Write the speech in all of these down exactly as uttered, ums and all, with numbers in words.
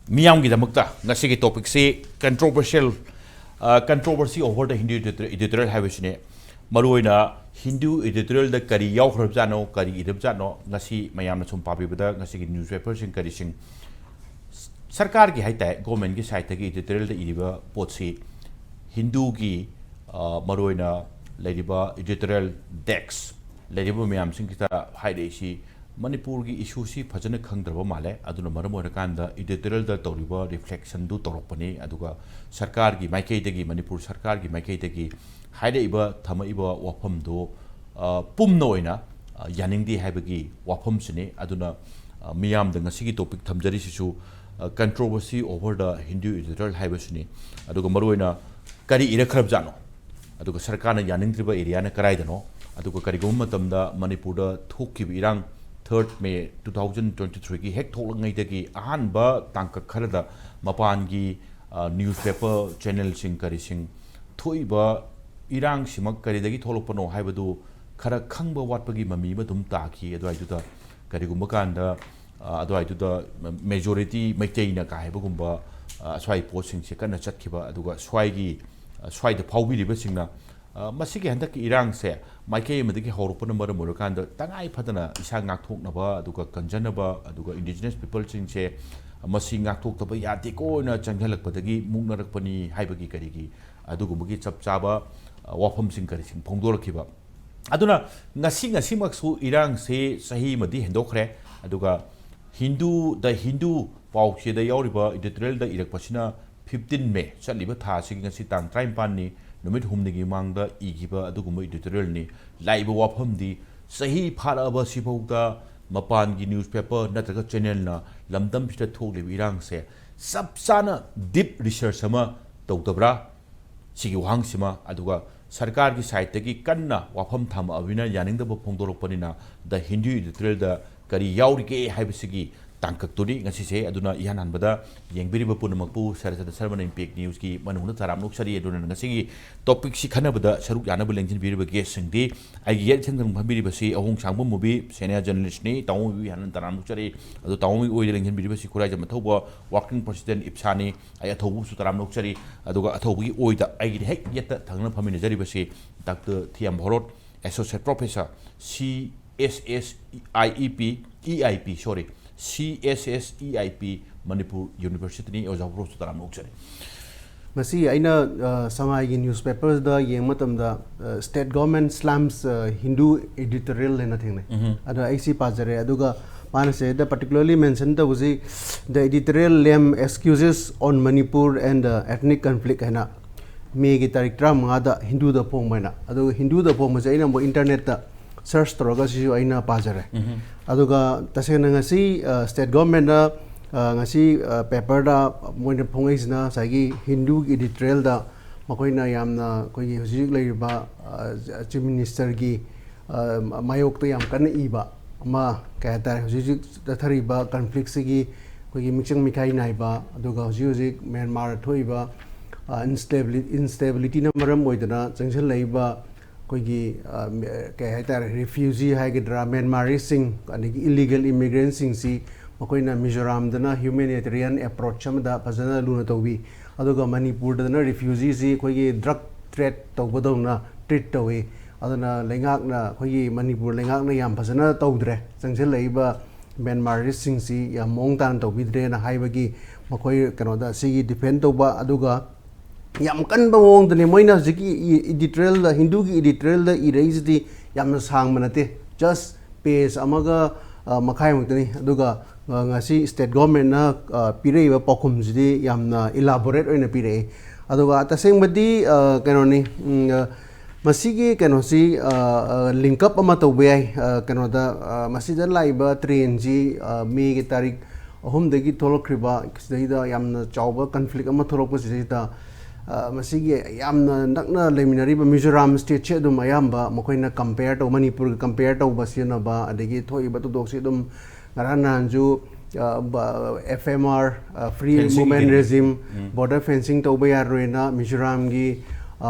ꯃꯤꯌꯥꯝꯒꯤꯗꯃꯛꯇ ꯉꯁꯤꯒꯤ ꯇꯣꯄꯤꯛꯁꯤ controversial, controversy over the Hindu editorial ꯍꯥꯏꯕꯁꯤꯅꯦ꯫ ꯃꯔꯨꯑꯣꯏꯅ ꯍꯤꯟꯗꯨ ꯏꯗꯤꯇꯣꯔꯤꯌꯦꯜꯗ ꯀꯔꯤ ꯌꯥꯎꯈ꯭ꯔꯕꯖꯥꯠꯅꯣ, ꯀꯔꯤ ꯏꯔꯕꯖꯥꯠꯅꯣ, ꯉꯁꯤ ꯃꯌꯥꯝꯅ ꯁꯨꯝ ꯄꯥꯕꯤꯕꯗ ꯉꯁꯤꯒꯤ ꯅ꯭ꯌꯨꯁꯄꯦꯄꯔꯁꯤꯡ ꯀꯔꯤꯁꯤꯡ, ꯁꯔꯀꯥꯔꯒꯤ ꯍꯥꯏ ꯇꯥꯏ, ꯒꯣꯔꯃꯦꯟꯒꯤ ꯁꯥꯏꯠꯇꯒꯤ ꯏꯗꯤꯇꯣꯔꯤꯌꯦꯜꯗ ꯏꯔꯤꯕ ꯄꯣꯠꯁꯤ ꯍꯤꯟꯗꯨꯒꯤ, ꯑ, ꯃꯔꯨꯑꯣꯏꯅ ꯂꯩꯔꯤꯕ ꯏꯗꯤꯇꯣꯔꯤꯌꯦꯜ ꯗꯦꯛꯁ ꯂꯩꯔꯤꯕ ꯃꯌꯥꯝꯁꯤꯡꯁꯤꯗ ꯍꯥꯏꯔꯛꯏꯁꯤ ꯃꯅꯤꯄꯨꯔꯒꯤ ꯏꯁꯨꯁꯤ ꯐꯖꯅ ꯈꯪꯗ꯭ꯔꯕ ꯃꯥꯜꯂꯦ꯫ ꯑꯗꯨꯅ ꯃꯔꯝ ꯑꯣꯏꯔꯀꯥꯟꯗ ꯏꯗꯤꯇꯣꯔꯤꯌꯦꯜꯗ ꯇꯧꯔꯤꯕ ꯔꯤꯐ꯭ꯂꯦꯛꯁꯟꯗꯨ ꯇꯧꯔꯛꯄꯅꯤ꯫ ꯑꯗꯨꯒ ꯁꯔꯀꯥꯔꯒꯤ ꯃꯥꯏꯀꯩꯗꯒꯤ, ꯃꯅꯤꯄꯨꯔ ꯁꯔꯀꯥꯔꯒꯤ ꯃꯥꯏꯀꯩꯗꯒꯤ ꯍꯥꯏꯔꯛꯏꯕ, ꯊꯝꯃꯛꯏꯕ ꯋꯥꯐꯝꯗꯨ, ꯑ, ꯄꯨꯝꯅ ꯑꯣꯏꯅ, ꯑ, ꯌꯥꯅꯤꯡꯗꯦ ꯍꯥꯏꯕꯒꯤ ꯋꯥꯐꯝꯁꯤꯅꯤ꯫ ꯑꯗꯨꯅ, ꯑ, ꯃꯤꯌꯥꯝꯗ ꯉꯁꯤꯒꯤ ꯇꯣꯄꯤꯛ ꯊꯝꯖꯔꯤꯁꯤꯁꯨ, ꯑ, controversy over the Hindu editorial ꯍꯥꯏꯕꯁꯤꯅꯤ꯫ ꯑꯗꯨꯒ ꯃꯔꯨꯑꯣꯏꯅ ꯀꯔꯤ ꯏꯔꯛꯈ꯭ꯔꯕꯖꯥꯠꯅꯣ? ꯑꯗꯨꯒ ꯁꯔꯀꯥꯔꯅ ꯌꯥꯅꯤꯡꯗ꯭ꯔꯤꯕ ꯑꯦꯔꯤꯌꯥꯅ ꯀꯗꯥꯏꯗꯅꯣ? ꯑꯗꯨꯒ ꯀꯔꯤꯒꯨꯝꯕ ꯃꯇꯝꯗ ꯃꯅꯤꯄꯨꯔꯗ ꯊꯣꯛꯈꯤꯕ ꯏꯔꯥꯡ, ꯊꯥꯔꯠ ꯃꯦ ꯇꯨ ꯊꯥꯎꯖꯟ ꯇ꯭ꯋꯦꯟꯇꯤ ꯊ꯭ꯔꯤꯒꯤ ꯍꯦꯛ ꯊꯣꯛꯂꯛꯉꯩꯗꯒꯤ ꯑꯍꯥꯟꯕ ꯇꯥꯡꯀꯛ ꯈꯔꯗ ꯃꯄꯥꯟꯒꯤ, ꯑ, ꯅ꯭ꯌꯨꯁꯄꯦꯄꯔ ꯆꯦꯅꯦꯜꯁꯤꯡ ꯀꯔꯤꯁꯤꯡ ꯊꯣꯛꯏꯕ ꯏꯔꯥꯡꯁꯤꯃꯛ ꯀꯔꯤꯗꯒꯤ ꯊꯣꯛꯂꯛꯄꯅꯣ ꯍꯥꯏꯕꯗꯨ ꯈꯔ ꯈꯪꯕ ꯋꯥꯠꯄꯒꯤ ꯃꯃꯤ ꯑꯃ ꯑꯗꯨꯝ ꯇꯥꯈꯤ꯫ ꯑꯗꯨꯋꯥꯏꯗꯨꯗ ꯀꯔꯤꯒꯨꯝꯕ ꯀꯥꯟꯗ, ꯑ, ꯑꯗꯨꯋꯥꯏꯗꯨꯗ ꯃꯦꯖꯣꯔꯤꯇꯤ ꯃꯩꯇꯩꯅ ꯀꯥ ꯍꯥꯏꯕꯒꯨꯝꯕ, ꯑ, ꯑꯁ꯭ꯋꯥꯏ ꯄꯣꯠꯁꯤꯡꯁꯦ ꯀꯟꯅ ꯆꯠꯈꯤꯕ, ꯑꯗꯨꯒ ꯁ꯭ꯋꯥꯏꯒꯤ, ꯑ, ꯁ꯭ꯋꯥꯏꯗ ꯐꯥꯎꯕꯤꯔꯤꯕꯁꯤꯡꯅ, ꯑ, ꯃꯁꯤꯒꯤ ꯍꯟꯗꯛꯀꯤ ꯏꯔꯥꯡꯁꯦ ꯃꯥꯏꯀꯩ ꯑꯃꯗꯒꯤ ꯍꯧꯔꯛꯄꯅ ꯃꯔꯝ ꯑꯣꯏꯔꯀꯥꯟꯗ ꯇꯉꯥꯏ ꯐꯗꯅ ꯏꯁꯥ ꯉꯥꯛꯊꯣꯛꯅꯕ, ꯑꯗꯨꯒ ꯀꯟꯖꯅꯕ, ꯑꯗꯨꯒ ꯏꯟꯗꯤꯖꯤꯅꯁ ꯄꯤꯄꯜꯁꯤꯡꯁꯦ ꯃꯁꯤ ꯉꯥꯛꯊꯣꯛꯇꯕ ꯌꯥꯗꯦꯀꯣꯅ ꯆꯪꯁꯤꯜꯂꯛꯄꯗꯒꯤ ꯃꯨꯛꯅꯔꯛꯄꯅꯤ ꯍꯥꯏꯕꯒꯤ ꯀꯔꯤꯒꯤ ꯑꯗꯨꯒꯨꯝꯕꯒꯤ ꯆꯞ ꯆꯥꯕ, ꯑ, ꯋꯥꯐꯝꯁꯤꯡ ꯀꯔꯤꯁꯤꯡ ꯐꯣꯡꯗꯣꯔꯛꯈꯤꯕ꯫ ꯑꯗꯨꯅ ꯉꯁꯤ, ꯉꯁꯤꯃꯛꯁꯨ ꯏꯔꯥꯡꯁꯤ ꯆꯍꯤ ꯑꯃꯗꯤ ꯍꯦꯟꯗꯣꯛꯈ꯭ꯔꯦ꯫ ꯑꯗꯨꯒ ꯍꯤꯟꯗꯨ, ꯗ ꯍꯤꯟꯗꯨ ꯄꯥꯎꯆꯦꯗ ꯌꯥꯎꯔꯤꯕ ꯏꯗꯤꯇꯣꯔꯤꯌꯦꯜꯗ ꯏꯔꯛꯄꯁꯤꯅ ꯐꯤꯐꯇꯤꯟ ꯃꯦ, ꯆꯠꯂꯤꯕ ꯊꯥ ꯑꯁꯤꯒꯤ ꯉꯁꯤ ꯇꯥꯡ ꯇꯔꯥꯅꯤꯄꯥꯟꯅꯤ, ꯅꯨꯃꯤꯠ ꯍꯨꯝꯅꯤꯒꯤ ꯃꯃꯥꯡꯗ ꯏꯈꯤꯕ ꯑꯗꯨꯒꯨꯝꯕ ꯏꯗꯤꯇꯣꯔꯤꯌꯦꯜꯅꯤ꯫ ꯂꯥꯛꯏꯕ ꯋꯥꯐꯝꯗꯤ ꯆꯍꯤ ꯐꯥꯔꯛꯑꯕ ꯑꯁꯤꯐꯥꯎꯗ ꯃꯄꯥꯟꯒꯤ ꯅ꯭ꯌꯨꯁꯄꯦꯄꯔ ꯅꯠꯇ꯭ꯔꯒ ꯆꯦꯅꯦꯜꯅ ꯂꯝꯗꯝꯁꯤꯗ ꯊꯣꯛꯂꯤꯕ ꯏꯔꯥꯡꯁꯦ ꯆꯞ ꯆꯥꯅ ꯗꯤꯞ ꯔꯤꯁꯔꯁ ꯑꯃ ꯇꯧꯗꯕ꯭ꯔꯥ? ꯁꯤꯒꯤ ꯋꯥꯍꯪꯁꯤꯃ, ꯑꯗꯨꯒ ꯁꯔꯀꯥꯔꯒꯤ ꯁꯥꯏꯠꯇꯒꯤ ꯀꯟꯅ ꯋꯥꯐꯝ ꯊꯝꯃꯛꯑꯕꯅꯤꯅ, ꯌꯥꯅꯤꯡꯗꯕ ꯐꯣꯡꯗꯣꯔꯛꯄꯅꯤꯅ, ꯗ ꯍꯤꯟꯗꯨ ꯏꯗꯤꯇꯣꯔꯤꯌꯦꯜꯗ ꯀꯔꯤ ꯌꯥꯎꯔꯤꯒꯦ ꯍꯥꯏꯕꯁꯤꯒꯤ ꯇꯥꯡꯀꯛꯇꯨꯅꯤ ꯉꯁꯤꯁꯦ꯫ ꯑꯗꯨꯅ ꯏꯍꯥꯟ ꯍꯥꯟꯕꯗ ꯌꯦꯡꯕꯤꯔꯤꯕ ꯄꯨꯝꯅꯃꯛꯄꯨ ꯁꯔꯠꯆꯟꯗ꯭ꯔ ꯁꯔꯃꯅ Impact Newsꯀꯤ ꯃꯅꯨꯡꯗ ꯇꯔꯥꯝꯅ ꯑꯣꯛꯆꯔꯤ꯫ ꯑꯗꯨꯅ ꯉꯁꯤꯒꯤ topicꯁꯤ ꯈꯟꯅꯕꯗ ꯁꯔꯨꯛ ꯌꯥꯅꯕ ꯂꯦꯡꯁꯤꯟꯕꯤꯔꯤꯕ guestꯁꯤꯡꯗꯤ ꯑꯩꯒꯤ ꯌꯦꯠ ꯊꯪꯅ ꯐꯝꯕꯤꯔꯤꯕꯁꯤ ꯑꯍꯣꯡꯁꯥꯡꯕ ꯃꯨꯕꯤ senior journalistꯅꯤ, ꯇꯥꯃꯣ ꯃꯨꯕꯤ ꯍꯥꯟꯅ ꯇꯔꯥꯝꯅ ꯑꯣꯛꯆꯔꯤ꯫ ꯑꯗꯨ ꯇꯥꯃꯣ ꯃꯨꯕꯤ ꯑꯣꯏꯗ ꯂꯦꯡꯁꯤꯟꯕꯤꯔꯤꯕꯁꯤ ꯈꯨꯔꯥꯏꯖꯝ ꯑꯊꯧꯕ working president ꯏꯞꯁꯥꯅꯤ꯫ ꯑꯩ ꯑꯊꯧꯕꯕꯨꯁꯨ ꯇꯔꯥꯝꯅ ꯑꯣꯛꯆꯔꯤ꯫ ꯑꯗꯨꯒ ꯑꯊꯧꯕꯒꯤ ꯑꯣꯏꯗ ꯑꯩꯒꯤꯗꯤ ꯍꯦꯛ ꯌꯦꯠꯇ ꯊꯪꯅ ꯐꯝꯃꯤꯟꯅꯖꯔꯤꯕꯁꯤ Doctor Thiyam ꯚꯣꯔꯣꯠ, Associate Professor, C S S I E P, E I P, sorry, C S S E I P, Manipur ꯌꯨꯅꯤꯚꯔꯁꯤꯇꯤꯅꯤ꯫ ꯑꯣꯖꯥ ꯚꯣꯔꯣꯠꯁꯨ ꯇꯔꯥꯝꯅ ꯑꯣꯛꯆꯔꯤ꯫ ꯉꯁꯤ ꯑꯩꯅ ꯑ, ꯁꯉꯥꯏꯒꯤ newspaperꯗ ꯌꯦꯡꯕ ꯃꯇꯝꯗ, ꯑ, state government slams, ꯑ, Hindu editorial ꯍꯥꯏꯅ ꯊꯦꯡꯅꯩ꯫ ꯑꯗꯣ ꯑꯩ ꯁꯤ ꯄꯥꯖꯔꯦ꯫ ꯑꯗꯨꯒ ꯃꯥꯅ ꯁꯤꯗ particularly mention ꯇꯧꯕꯁꯤ, "The editorial lame excuses on Manipur and the ethnic conflict" ꯍꯥꯏꯅ, ꯃꯦꯒꯤ ꯇꯥꯔꯤꯛ ꯇꯔꯥꯃꯉꯥꯗ ꯍꯤꯟꯗꯨꯗ ꯐꯣꯡꯕ ꯍꯥꯏꯅ꯫ ꯑꯗꯨꯒ ꯍꯤꯟꯗꯨꯗ ꯐꯣꯡꯕꯁꯦ ꯑꯩꯅ ꯑꯃꯨꯛ internetꯇ search ꯇꯧꯔꯒ ꯁꯤꯁꯨ ꯑꯩꯅ ꯄꯥꯖꯔꯦ꯫ ꯑꯗꯨꯒ ꯇꯁꯦꯡꯅ ꯉꯁꯤ, ꯑ, state governmentꯅ, ꯑ, ꯉꯁꯤ, ꯑ, paperꯗ ꯃꯣꯏꯅ ꯐꯣꯡꯉꯛꯏꯁꯤꯅ ꯉꯁꯥꯏꯒꯤ ꯍꯤꯟꯗꯨꯒꯤ editorialꯗ ꯃꯈꯣꯏꯅ ꯌꯥꯝꯅ ꯑꯩꯈꯣꯏꯒꯤ ꯍꯧꯖꯤꯛ ꯂꯩꯔꯤꯕ, ꯑ, Chief Ministerꯒꯤ, ꯑ, ꯃꯥꯌꯣꯛꯇ ꯌꯥꯝ ꯀꯟꯅ ꯏꯕ ꯑꯃ, ꯀꯩ ꯍꯥꯏꯇꯥꯔꯦ, ꯍꯧꯖꯤꯛ ꯍꯧꯖꯤꯛ ꯆꯠꯊꯔꯤꯕ conflictꯁꯤꯒꯤ ꯑꯩꯈꯣꯏꯒꯤ ꯃꯤꯆꯪ ꯃꯤꯈꯥꯏ ꯅꯥꯏꯕ, ꯑꯗꯨꯒ ꯍꯧꯖꯤꯛ ꯍꯧꯖꯤꯛ ꯃ꯭ꯌꯥꯟꯃꯥꯔꯗ ꯊꯣꯛꯏꯕ, ꯑ, instability, instabilityꯅ ꯃꯔꯝ ꯑꯣꯏꯗꯨꯅ ꯆꯪꯁꯤꯜꯂꯛꯏꯕ ꯑꯩꯈꯣꯏꯒꯤ, ꯑ, ꯃ-, ꯀꯩ ꯍꯥꯏꯇꯥꯔꯦ, refugee ꯍꯥꯏꯒꯗ꯭ꯔꯥ, ꯃ꯭ꯌꯥꯟꯃꯥꯔꯤꯁꯤꯡ, ꯑꯗꯒꯤ illegal immigrantꯁꯤꯡꯁꯤ ꯃꯈꯣꯏꯅ ꯃꯤꯖꯣꯔꯥꯝꯗꯅ humanitarian approach ꯑꯃꯗ ꯐꯖꯅ ꯂꯨꯅ ꯇꯧꯕꯤ, ꯑꯗꯨꯒ ꯃꯅꯤꯄꯨꯔꯗꯅ refugeeꯁꯤ ꯑꯩꯈꯣꯏꯒꯤ drug trade ꯇꯧꯕꯗꯧꯅ treat ꯇꯧꯏ꯫ ꯑꯗꯨꯅ ꯂꯩꯉꯥꯛꯅ, ꯑꯩꯈꯣꯏꯒꯤ ꯃꯅꯤꯄꯨꯔ ꯂꯩꯉꯥꯛꯅ ꯌꯥꯝ ꯐꯖꯅ ꯇꯧꯗ꯭ꯔꯦ, ꯆꯪꯁꯤꯜꯂꯛꯏꯕ ꯃ꯭ꯌꯥꯟꯃꯥꯔꯤꯁꯤꯡꯁꯤ ꯌꯥꯝ ꯃꯑꯣꯡ ꯇꯥꯅ ꯇꯧꯕꯤꯗ꯭ꯔꯦꯅ ꯍꯥꯏꯕꯒꯤ ꯃꯈꯣꯏ ꯀꯩꯅꯣꯗ ꯁꯤꯒꯤ defend ꯇꯧꯕ꯫ ꯑꯗꯨꯒ ꯌꯥꯝ ꯀꯟꯕ ꯃꯑꯣꯡꯗꯅꯤ ꯃꯣꯏꯅ ꯍꯧꯖꯤꯛꯀꯤ editorialꯗ, ꯍꯤꯟꯗꯨꯒꯤ editorialꯗ ꯏꯔꯛꯏꯁꯤꯗꯤ ꯌꯥꯝꯅ ꯁꯥꯡꯕ ꯅꯠꯇꯦ, just page ꯑꯃꯒ, ꯑ, ꯃꯈꯥꯏꯃꯨꯛꯇꯅꯤ꯫ ꯑꯗꯨꯒ, ꯑ, ꯉꯁꯤ state governmentꯅ, ꯑ, ꯄꯤꯔꯛꯏꯕ ꯄꯥꯎꯈꯨꯝꯁꯤꯗꯤ ꯌꯥꯝꯅ elaborate ꯑꯣꯏꯅ ꯄꯤꯔꯛꯏ꯫ ꯑꯗꯨꯒ ꯇꯁꯦꯡꯕꯗꯤ, ꯑ, ꯀꯩꯅꯣꯅꯤ, ꯎꯝ, ꯑ, ꯃꯁꯤꯒꯤ ꯀꯩꯅꯣꯁꯤ, ꯑ, ꯑ, link up ꯑꯃ ꯇꯧꯕ ꯌꯥꯏ, ꯑ, ꯀꯩꯅꯣꯗ, ꯑ, ꯃꯁꯤꯗ ꯂꯥꯛꯏꯕ trainꯁꯤ, ꯑ, ꯃꯦꯒꯤ ꯇꯥꯔꯤꯛ ꯑꯍꯨꯝꯗꯒꯤ ꯊꯣꯛꯂꯛꯈ꯭ꯔꯤꯕ, ꯁꯤꯗꯩꯗ ꯌꯥꯝꯅ ꯆꯥꯎꯕ conflict ꯑꯃ ꯊꯣꯛꯂꯛꯄꯁꯤꯗꯩꯗ, ꯑ, ꯃꯁꯤꯒꯤ ꯌꯥꯝꯅ ꯅꯛꯅ ꯂꯩꯃꯤꯟꯅꯔꯤꯕ ꯃꯤꯖꯣꯔꯥꯝ stateꯁꯦ ꯑꯗꯨꯝ ꯑꯌꯥꯝꯕ ꯃꯈꯣꯏꯅ compare ꯇꯧ-, ꯃꯅꯤꯄꯨꯔꯒ compare ꯇꯧꯕ ꯁꯤꯖꯤꯟꯅꯕ, ꯑꯗꯒꯤ ꯊꯣꯛꯏꯕ ꯊꯧꯗꯣꯛꯁꯤ ꯑꯗꯨꯝ ꯉꯔꯥꯡ ꯅꯍꯥꯟꯁꯨ F M R, free movement regime, border fencing ꯇꯧꯕ ꯌꯥꯔꯣꯏꯅ ꯃꯤꯖꯣꯔꯥꯝꯒꯤ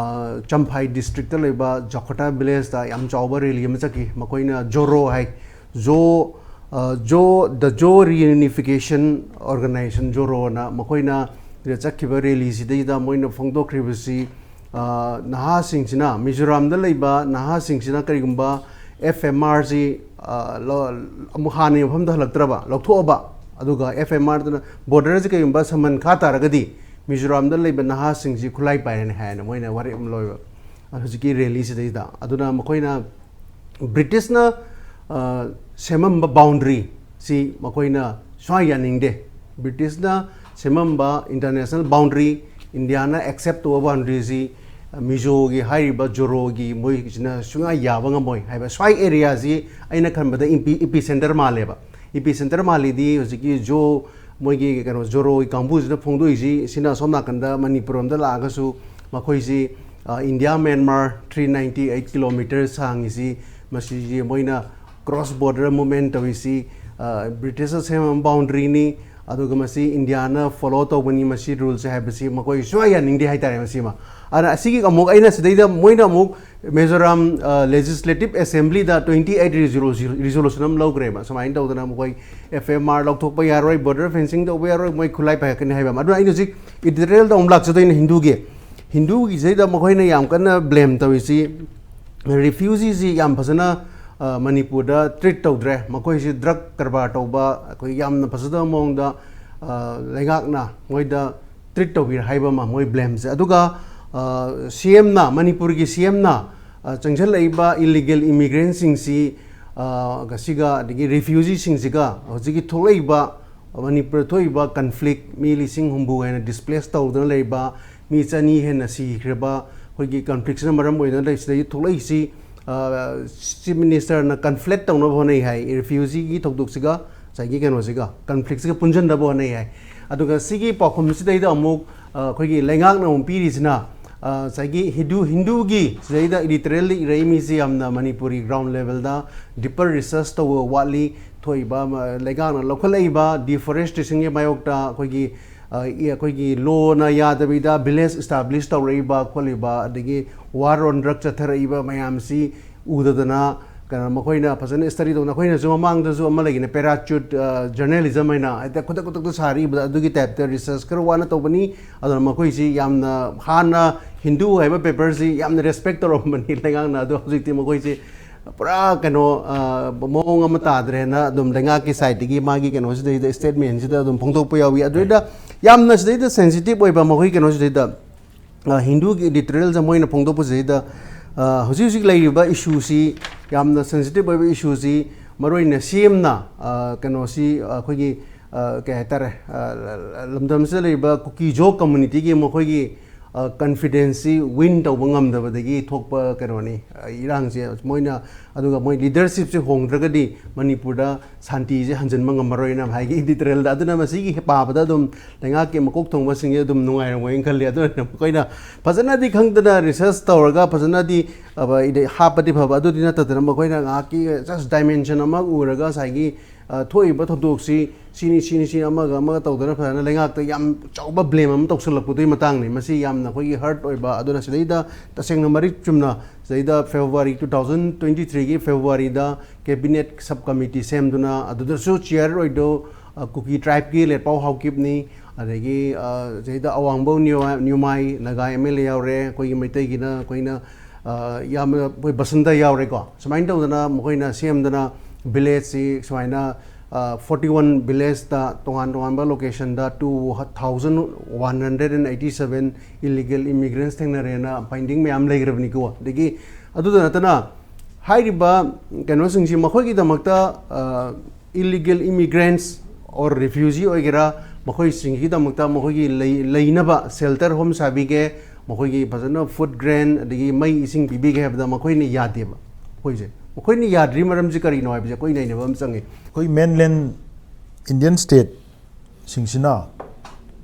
ꯆꯝꯐꯥꯏ ꯗꯤꯁꯇ꯭ꯔꯤꯛꯇ ꯂꯩꯕ ꯖꯣꯈꯣꯇꯥ ꯚꯤꯂꯦꯖꯇ ꯌꯥꯝ ꯆꯥꯎꯕ ꯔꯦꯂꯤ ꯑꯃ ꯆꯠꯈꯤ꯫ ꯃꯈꯣꯏꯅ ꯖꯣꯔꯣ ꯍꯥꯏ, ꯖꯣ ꯖꯣ ꯗ ꯖꯣ ꯔꯤꯌꯨꯅꯤꯐꯤꯀꯦꯁꯟ ꯑꯣꯔꯒꯅꯥꯏꯖꯦꯁꯟ, ꯖꯣꯔꯣꯅ ꯃꯈꯣꯏꯅ ꯆꯠꯈꯤꯕ ꯔꯦꯂꯤꯁꯤꯗꯩꯗ ꯃꯣꯏꯅ ꯐꯣꯡꯗꯣꯛꯈ꯭ꯔꯤꯕꯁꯤ, ꯅꯍꯥꯁꯤꯡꯁꯤꯅ, ꯃꯤꯖꯣꯔꯥꯝꯗ ꯂꯩꯕ ꯅꯍꯥꯁꯤꯡꯁꯤꯅ ꯀꯔꯤꯒꯨꯝꯕ ꯑꯦꯐ ꯑꯦꯝ ꯑꯥꯔꯁꯤ ꯑꯃꯨꯛ ꯍꯥꯟꯅꯒꯤ ꯃꯐꯝꯗ ꯍꯜꯂꯛꯇ꯭ꯔꯕ, ꯂꯧꯊꯣꯛꯑꯕ, ꯑꯗꯨꯒ ꯑꯦꯐ ꯑꯦꯝ ꯑꯥꯔꯗꯨꯅ ꯕꯣꯔꯗꯔꯁꯤ ꯀꯔꯤꯒꯨꯝꯕ ꯁꯃꯟ ꯈꯥ ꯇꯥꯔꯒꯗꯤ ꯃꯤꯖꯣꯔꯥꯝꯗ ꯂꯩꯕ ꯅꯍꯥꯁꯤꯡꯁꯤ ꯈꯨꯠꯂꯥꯏ ꯄꯥꯏꯔꯅꯤ ꯍꯥꯏꯅ ꯃꯣꯏꯅ ꯋꯥꯔꯦꯞ ꯑꯃ ꯂꯧꯋꯦꯕ ꯍꯧꯖꯤꯛꯀꯤ ꯔꯦꯂꯤꯁꯤꯗꯩꯗ꯫ ꯑꯗꯨꯅ ꯃꯈꯣꯏꯅ ꯕ꯭ꯔꯤꯇꯤꯁꯅ ꯁꯦꯝꯃꯝꯕ ꯕꯥꯎꯟꯗꯔꯤꯁꯤ ꯃꯈꯣꯏꯅ ꯁꯨꯡꯌꯥ ꯌꯥꯅꯤꯡꯗꯦ꯫ ꯕ꯭ꯔꯤꯇꯤꯁꯅ ꯁꯦꯝꯃꯝꯕ ꯏꯟꯇꯔꯅꯦꯁꯅꯦꯜ ꯕꯥꯎꯟꯗꯔꯤ, ꯏꯟꯗꯤꯌꯥꯅ ꯑꯦꯛꯁꯦꯞ ꯇꯧꯕ ꯕꯥꯎꯟꯗꯔꯤꯁꯤ ꯃꯤꯖꯣꯒꯤ ꯍꯥꯏꯔꯤꯕ ꯖꯣꯔꯣꯒꯤ ꯃꯣꯏꯁꯤꯅ ꯁꯨꯡꯌꯥ ꯌꯥꯕ ꯉꯝꯃꯣꯏ ꯍꯥꯏꯕ꯫ ꯁ꯭ꯋꯥꯏ ꯑꯦꯔꯤꯌꯥꯁꯤ ꯑꯩꯅ ꯈꯟꯕꯗ ꯏꯄꯤ ꯏꯄꯤ ꯁꯦꯟꯇꯔ ꯃꯥꯜꯂꯦꯕ꯫ ꯏꯄꯤ ꯁꯦꯟꯇꯔ ꯃꯥꯜꯂꯤꯗꯤ ꯍꯧꯖꯤꯛꯀꯤ ꯖꯣ ꯃꯣꯏꯒꯤ ꯀꯩꯅꯣ ꯖꯣꯔꯣꯒꯤ ꯀꯥꯡꯕꯨꯁꯤꯅ ꯐꯣꯡꯗꯣꯛꯏꯁꯤ꯫ ꯁꯤꯅ ꯑꯁꯣꯝ ꯅꯥꯀꯟꯗ ꯃꯅꯤꯄꯨꯔ ꯂꯣꯝꯗ ꯂꯥꯛꯑꯒꯁꯨ ꯃꯈꯣꯏꯁꯤ India Myanmar three ninety eight kilometre ꯁꯥꯡꯉꯤꯁꯤ, ꯃꯁꯤꯁꯤ ꯃꯣꯏꯅ ꯀ꯭ꯔꯣꯁ ꯕꯣꯔꯗꯔ ꯃꯨꯚꯃꯦꯟ ꯇꯧꯔꯤꯁꯤ ꯕ꯭ꯔꯤꯇꯤꯁꯅ ꯁꯦꯝꯕ ꯕꯥꯎꯟꯗꯔꯤꯅꯤ, ꯑꯗꯨꯒ ꯃꯁꯤ ꯏꯟꯗꯤꯌꯥꯅ ꯐꯣꯂꯣ ꯇꯧꯕꯅꯤ, ꯃꯁꯤ ꯔꯨꯜꯁꯦ ꯍꯥꯏꯕꯁꯤ ꯃꯈꯣꯏ ꯁꯨꯡꯌꯥ ꯌꯥꯅꯤꯡꯗꯦ ꯍꯥꯏꯇꯥꯔꯦ ꯃꯁꯤꯃ꯫ ꯑꯗꯨꯅ ꯑꯁꯤꯒꯤ ꯑꯃꯨꯛ ꯑꯩꯅ ꯁꯤꯗꯩꯗ ꯃꯣꯏꯅ ꯑꯃꯨꯛ ꯃꯤꯖꯣꯔꯥꯝ ꯂꯦꯖꯤꯁꯂꯦꯇꯤꯞ ꯑꯦꯁꯦꯝꯕ꯭ꯂꯤꯗ ꯇ꯭ꯋꯦꯟꯇꯤ ꯑꯩꯠ ꯔꯤꯖꯣꯂꯨꯁꯟ ꯑꯃ ꯂꯧꯈ꯭ꯔꯦꯕ꯫ ꯁꯨꯃꯥꯏꯅ ꯇꯧꯗꯅ ꯃꯈꯣꯏ ꯑꯦꯐ ꯑꯦꯝ ꯑꯥꯔ ꯂꯧꯊꯣꯛꯄ ꯌꯥꯔꯣꯏ, ꯕꯣꯔꯗꯔ ꯐꯦꯟꯁꯤꯡ ꯇꯧꯕ ꯌꯥꯔꯣꯏ, ꯃꯣꯏ ꯈꯨꯠꯂꯥꯏ ꯄꯥꯏꯔꯛꯀꯅꯤ ꯍꯥꯏꯕ ꯑꯃ꯫ ꯑꯗꯨꯅ ꯑꯩꯅ ꯍꯧꯖꯤꯛ ꯏꯗꯤꯇꯣꯔꯤꯌꯦꯜꯗ ꯑꯃꯨꯛ ꯂꯥꯛꯆꯗꯣꯏꯅꯦ ꯍꯤꯟꯗꯨꯒꯤ꯫ ꯍꯤꯟꯗꯨꯒꯤꯁꯤꯗꯩꯗ ꯃꯈꯣꯏꯅ ꯌꯥꯝ ꯀꯟꯅ ꯕ꯭ꯂꯦꯝ ꯇꯧꯔꯤꯁꯤ ꯔꯤꯐ꯭ꯌꯨꯖꯤꯁꯤ ꯌꯥꯝ ꯐꯖꯅ ꯃꯅꯤꯄꯨꯔꯗ ꯇ꯭ꯔꯤꯠ ꯇꯧꯗ꯭ꯔꯦ, ꯃꯈꯣꯏꯁꯤ ꯗ꯭ꯔꯒ ꯀꯔꯕꯥꯔ ꯇꯧꯕ, ꯑꯩꯈꯣꯏ ꯌꯥꯝꯅ ꯐꯖꯗꯕ ꯃꯑꯣꯡꯗ ꯂꯩꯉꯥꯛꯅ ꯃꯣꯏꯗ ꯇ꯭ꯔꯤꯠ ꯇꯧꯕꯤꯔꯦ ꯍꯥꯏꯕ ꯑꯃ ꯃꯣꯏ ꯕ꯭ꯂꯦꯝꯁꯦ꯫ ꯑꯗꯨꯒ ꯁꯤ ꯑꯦꯝꯅ, ꯃꯅꯤꯄꯨꯔꯒꯤ ꯁꯤ ꯑꯦꯝꯅ ꯆꯪꯁꯤꯜꯂꯛꯏꯕ ꯏꯂꯤꯒꯦꯜ ꯏꯃꯤꯒ꯭ꯔꯦꯟꯁꯤꯡꯁꯤ, ꯁꯤꯒ ꯑꯗꯒꯤ ꯔꯤꯐ꯭ꯌꯨꯖꯤꯁꯤꯡꯁꯤꯒ ꯍꯧꯖꯤꯛꯀꯤ ꯊꯣꯛꯂꯛꯏꯕ ꯃꯅꯤꯄꯨꯔꯗ ꯊꯣꯛꯏꯕ ꯀꯟꯐ꯭ꯂꯤꯛ, ꯃꯤ ꯂꯤꯁꯤꯡ ꯍꯨꯝꯐꯨ ꯍꯦꯟꯅ ꯗꯤꯁꯄ꯭ꯂꯦꯁ ꯇꯧꯗꯨꯅ ꯂꯩꯕ, ꯃꯤ ꯆꯅꯤ ꯍꯦꯟꯅ ꯁꯤꯈ꯭ꯔꯕ ꯑꯩꯈꯣꯏꯒꯤ ꯀꯟꯐ꯭ꯂꯤꯛꯁꯤꯅ ꯃꯔꯝ ꯑꯣꯏꯗꯨꯅ ꯂꯩ-, ꯁꯤꯗꯒꯤ ꯊꯣꯛꯂꯛꯏꯁꯤ, ꯆꯤꯐ ꯃꯤꯅꯤꯁꯇꯔꯅ ꯀꯟꯐ꯭ꯂꯦꯠ ꯇꯧꯅꯕ ꯍꯣꯠꯅꯩ ꯍꯥꯏ, ꯔꯤꯐ꯭ꯌꯨꯖꯤꯒꯤ ꯊꯧꯗꯣꯛꯁꯤꯒ ꯉꯁꯥꯏꯒꯤ ꯀꯩꯅꯣꯁꯤꯒ, ꯀꯟꯐ꯭ꯂꯤꯛꯁꯤꯒ ꯄꯨꯟꯁꯤꯟꯅꯕ ꯍꯣꯠꯅꯩ ꯍꯥꯏ꯫ ꯑꯗꯨꯒ ꯁꯤꯒꯤ ꯄꯥꯎꯈꯨꯝꯁꯤꯗꯩꯗ ꯑꯃꯨꯛ ꯑꯩꯈꯣꯏꯒꯤ ꯂꯩꯉꯥꯛꯅ ꯑꯃꯨꯛ ꯄꯤꯔꯤꯁꯤꯅ, ꯉꯁꯥꯏꯒꯤ ꯍꯤꯟꯗꯨ, ꯍꯤꯟꯗꯨꯒꯤ ꯁꯤꯗꯩꯗ ꯏꯗꯤꯇꯣꯔꯤꯌꯦꯜꯗ ꯏꯔꯛꯏ ꯃꯤꯁꯤ ꯌꯥꯝꯅ ꯃꯅꯤꯄꯨꯔꯤ ꯒ꯭ꯔꯥꯎꯟ ꯂꯦꯚꯦꯜꯗ ꯗꯤꯄꯔ ꯔꯤꯁꯔꯁ ꯇꯧꯕ ꯋꯥꯠꯂꯤ, ꯊꯣꯛꯏꯕ ꯂꯩꯉꯥꯛꯅ ꯂꯧꯈꯠꯂꯛꯏꯕ ꯗꯤꯐꯣꯔꯦꯁꯇ꯭ꯔꯦꯁꯟꯒꯤ ꯃꯥꯌꯣꯛꯇ ꯑꯩꯈꯣꯏꯒꯤ ꯑꯩꯈꯣꯏꯒꯤ ꯂꯣꯅ ꯌꯥꯗꯕꯤꯗ ꯚꯤꯂꯦꯖ ꯏꯁꯇꯥꯕ꯭ꯂꯤꯁ ꯇꯧꯔꯛꯏꯕ ꯈꯣꯠꯂꯤꯕ, ꯑꯗꯒꯤ ꯋꯥꯔ ꯑꯣꯟ ꯗ꯭ꯔꯒ ꯆꯠꯊꯔꯛꯏꯕ ꯃꯌꯥꯝꯁꯤ ꯎꯗꯗꯅ, ꯀꯩꯅꯣ, ꯃꯈꯣꯏꯅ ꯐꯖꯅ ꯁ꯭ꯇꯗꯤ ꯇꯧꯗꯅ, ꯑꯩꯈꯣꯏꯅꯁꯨ ꯃꯃꯥꯡꯗꯁꯨ ꯑꯃ ꯂꯩꯒꯤꯅꯦ, ꯄꯦꯔꯥꯆꯨꯠ ꯖꯔꯅꯦꯂꯤꯖꯝ ꯍꯥꯏꯅ, ꯍꯦꯛꯇ ꯈꯨꯗꯛ ꯈꯨꯗꯛꯇ ꯁꯥꯔꯛꯏꯕꯗ ꯑꯗꯨꯒꯤ ꯇꯥꯏꯞꯇ ꯔꯤꯁꯔꯁ ꯈꯔ ꯋꯥꯅ ꯇꯧꯕꯅꯤ꯫ ꯑꯗꯨꯅ ꯃꯈꯣꯏꯁꯤ ꯌꯥꯝꯅ, ꯍꯥꯟꯅ ꯍꯤꯟꯗꯨ ꯍꯥꯏꯕ ꯄꯦꯄꯔꯁꯤ ꯌꯥꯝꯅ ꯔꯦꯁꯄꯦꯛ ꯇꯧꯔꯝꯕꯅꯤ ꯂꯩꯉꯥꯛꯅ, ꯑꯗꯣ ꯍꯧꯖꯤꯛꯇꯤ ꯃꯈꯣꯏꯁꯤ ꯄꯨꯔꯥ ꯀꯩꯅꯣ, ꯃꯑꯣꯡ ꯑꯃ ꯇꯥꯗ꯭ꯔꯦꯅ ꯑꯗꯨꯝ ꯂꯩꯉꯥꯛꯀꯤ ꯁꯥꯏꯠꯇꯒꯤ ꯃꯥꯒꯤ ꯀꯩꯅꯣꯁꯤꯗꯩꯗ ꯁ꯭ꯇꯦꯠꯃꯦꯟꯁꯤꯗ ꯑꯗꯨꯝ ꯐꯣꯡꯗꯣꯛꯄ ꯌꯥꯎꯏ꯫ ꯑꯗꯨꯗ ꯌꯥꯝꯅ ꯁꯤꯗꯩꯗ ꯁꯦꯟꯁꯤꯇꯤꯞ ꯑꯣꯏꯕ ꯃꯈꯣꯏ ꯀꯩꯅꯣꯁꯤꯗꯩꯗ, ꯍꯤꯟꯗꯨꯒꯤ ꯏꯗꯤꯇꯣꯔꯤꯌꯦꯜꯁꯦ ꯃꯣꯏꯅ ꯐꯣꯡꯗꯣꯛꯄꯁꯤꯗꯩꯗ, ꯍꯧꯖꯤꯛ ꯍꯧꯖꯤꯛ ꯂꯩꯔꯤꯕ ꯏꯁꯨꯁꯤ, ꯌꯥꯝꯅ ꯁꯦꯟꯁꯤꯇꯤꯞ ꯑꯣꯏꯕ ꯏꯁꯨꯁꯤ, ꯃꯔꯨꯑꯣꯏꯅ ꯁꯤ ꯑꯦꯝꯅ ꯀꯩꯅꯣꯁꯤ, ꯑꯩꯈꯣꯏꯒꯤ ꯀꯩ ꯍꯥꯏꯇꯥꯔꯦ, ꯂꯝꯗꯝꯁꯤꯗ ꯂꯩꯔꯤꯕ ꯀꯨꯀꯤꯖꯣ ꯀꯝꯃꯨꯅꯤꯇꯤꯒꯤ ꯃꯈꯣꯏꯒꯤ ꯀꯟꯐꯤꯗꯦꯟꯁꯁꯤ ꯋꯤꯟ ꯇꯧꯕ ꯉꯝꯗꯕꯗꯒꯤ ꯊꯣꯛꯄ ꯀꯩꯅꯣꯅꯤ, ꯏꯔꯥꯡꯁꯦ꯫ ꯃꯣꯏꯅ, ꯑꯗꯨꯒ ꯃꯣꯏ ꯂꯤꯗꯔꯁꯤꯞꯁꯦ ꯍꯣꯡꯗ꯭ꯔꯒꯗꯤ ꯃꯅꯤꯄꯨꯔꯗ ꯁꯥꯟꯇꯤꯁꯦ ꯍꯟꯖꯤꯟꯕ ꯉꯝꯃꯔꯣꯏꯅ ꯍꯥꯏꯒꯤ ꯏꯗꯤꯇꯣꯔꯤꯌꯦꯜꯗ꯫ ꯑꯗꯨꯅ ꯃꯁꯤꯒꯤ ꯄꯥꯕꯗ ꯑꯗꯨꯝ ꯂꯩꯉꯥꯛꯀꯤ ꯃꯀꯣꯛ ꯊꯣꯡꯕꯁꯤꯡꯁꯦ ꯑꯗꯨꯝ ꯅꯨꯡꯉꯥꯏꯔꯝꯃꯣꯏꯅ ꯈꯜꯂꯤ꯫ ꯑꯗꯨꯅ ꯃꯈꯣꯏꯅ ꯐꯖꯅꯗꯤ ꯈꯪꯗꯅ ꯔꯤꯁꯔꯁ ꯇꯧꯔꯒ ꯐꯖꯅꯗꯤ ꯍꯥꯞꯄꯗꯤ ꯐꯕ, ꯑꯗꯨꯗꯤ ꯅꯠꯇꯗꯅ ꯃꯈꯣꯏꯅ ꯉꯥꯏꯍꯥꯛꯀꯤ ꯖꯁ ꯗꯥꯏꯃꯦꯟꯁꯟ ꯑꯃ ꯎꯔꯒ ꯉꯁꯥꯏꯒꯤ ꯊꯣꯛꯏꯕ ꯊꯧꯗꯣꯛꯁꯤ ꯁꯤꯅꯤ, ꯁꯤꯅꯤ, ꯁꯤꯅꯤ, ꯑꯃꯒ ꯑꯃꯒ ꯇꯧꯗꯅ ꯐꯖꯅ ꯂꯩꯉꯥꯛꯇ ꯌꯥꯝ ꯆꯥꯎꯕ ꯕ꯭ꯂꯦꯝ ꯑꯃ ꯇꯧꯁꯜꯂꯛꯄꯗꯨꯒꯤ ꯃꯇꯥꯡꯅꯤ꯫ ꯃꯁꯤ ꯌꯥꯝꯅ ꯑꯩꯈꯣꯏꯒꯤ ꯍꯔꯠ ꯑꯣꯏꯕ꯫ ꯑꯗꯨꯅ ꯁꯤꯗꯩꯗ ꯇꯁꯦꯡꯅ ꯃꯔꯤꯛ ꯆꯨꯝꯅ ꯁꯤꯗꯩꯗ ꯐꯦꯕ꯭ꯔꯨꯋꯥꯔꯤ, ꯇꯨ ꯊꯥꯎꯖꯟ ꯇ꯭ꯋꯦꯟꯇꯤ ꯊ꯭ꯔꯤꯒꯤ ꯐꯦꯕ꯭ꯔꯨꯋꯥꯔꯤꯗ ꯀꯦꯕꯤꯅꯦꯠ ꯁꯕ ꯀꯃꯤꯇꯤ ꯁꯦꯝꯗꯨꯅ ꯑꯗꯨꯗꯁꯨ ꯆꯤꯌꯔ ꯑꯣꯏꯗꯣ ꯀꯨꯀꯤ ꯇ꯭ꯔꯥꯏꯕꯀꯤ ꯂꯦꯠꯄꯥꯎ ꯍꯥꯎꯀꯤꯞꯅꯤ, ꯑꯗꯒꯤ ꯁꯤꯗꯩꯗ ꯑꯋꯥꯡꯕꯧ ꯅ꯭ꯌꯨꯃꯥꯏ, ꯅ꯭ꯌꯨꯃꯥꯏ ꯅꯥꯒꯥ ꯑꯦꯝ ꯑꯦꯜ ꯑꯦ ꯌꯥꯎꯔꯦ, ꯑꯩꯈꯣꯏꯒꯤ ꯃꯩꯇꯩꯒꯤꯅ ꯑꯩꯈꯣꯏꯅ ꯌꯥꯝꯅ ꯑꯩꯈꯣꯏ ꯕꯁꯟꯇ ꯌꯥꯎꯔꯦꯀꯣ꯫ ꯁꯨꯃꯥꯏꯅ ꯇꯧꯗꯅ ꯃꯈꯣꯏꯅ ꯁꯦꯝꯗꯅ ꯚꯤꯂꯦꯖꯁꯤ ꯁꯨꯃꯥꯏꯅ ꯐꯣꯔꯇꯤ ꯋꯥꯟ ꯚꯤꯂꯦꯖꯇ ꯇꯣꯉꯥꯟ ꯇꯣꯉꯥꯟꯕ ꯂꯣꯀꯦꯁꯟꯗ two thousand one hundred and eighty seven illegal immigrants ꯊꯦꯡꯅꯔꯦꯅ ꯐꯥꯏꯟꯗꯤꯡ ꯃꯌꯥꯝ ꯂꯩꯈ꯭ꯔꯕꯅꯤꯀꯣ꯫ ꯑꯗꯒꯤ ꯑꯗꯨꯗ ꯅꯠꯇꯅ ꯍꯥꯏꯔꯤꯕ ꯀꯩꯅꯣꯁꯤꯡꯁꯤ ꯃꯈꯣꯏꯒꯤꯗꯃꯛꯇ ꯏꯂꯤꯒꯦꯜ ꯏꯃꯤꯒ꯭ꯔꯦꯟꯁ ꯑꯣꯔ ꯔꯤꯐ꯭ꯌꯨꯖꯤ ꯑꯣꯏꯒꯦꯔꯥ, ꯃꯈꯣꯏꯁꯤꯡꯒꯤꯗꯃꯛꯇ ꯃꯈꯣꯏꯒꯤ ꯂꯩ-, ꯂꯩꯅꯕ ꯁꯦꯜꯇꯔ ꯍꯣꯝ ꯁꯥꯕꯤꯒꯦ, ꯃꯈꯣꯏꯒꯤ ꯐꯖꯅ ꯐꯨꯗ ꯒ꯭ꯔꯦꯟ ꯑꯗꯒꯤ ꯃꯩ ꯏꯁꯤꯡ ꯄꯤꯕꯤꯒꯦ ꯍꯥꯏꯕꯗ ꯃꯈꯣꯏꯅ ꯌꯥꯗꯦꯕ꯫ ꯑꯩꯈꯣꯏꯁꯦ, ꯃꯈꯣꯏꯅ ꯌꯥꯗ꯭ꯔꯤ ꯃꯔꯝꯁꯤ ꯀꯔꯤꯅꯣ ꯍꯥꯏꯕꯁꯦ ꯑꯩꯈꯣꯏ ꯅꯩꯅꯕ ꯑꯃ ꯆꯪꯉꯤ꯫ ꯑꯩꯈꯣꯏ ꯃꯦꯟꯂꯦꯟ ꯏꯟꯗꯤꯌꯟ ꯁ꯭ꯇꯦꯠꯁꯤꯡꯁꯤꯅ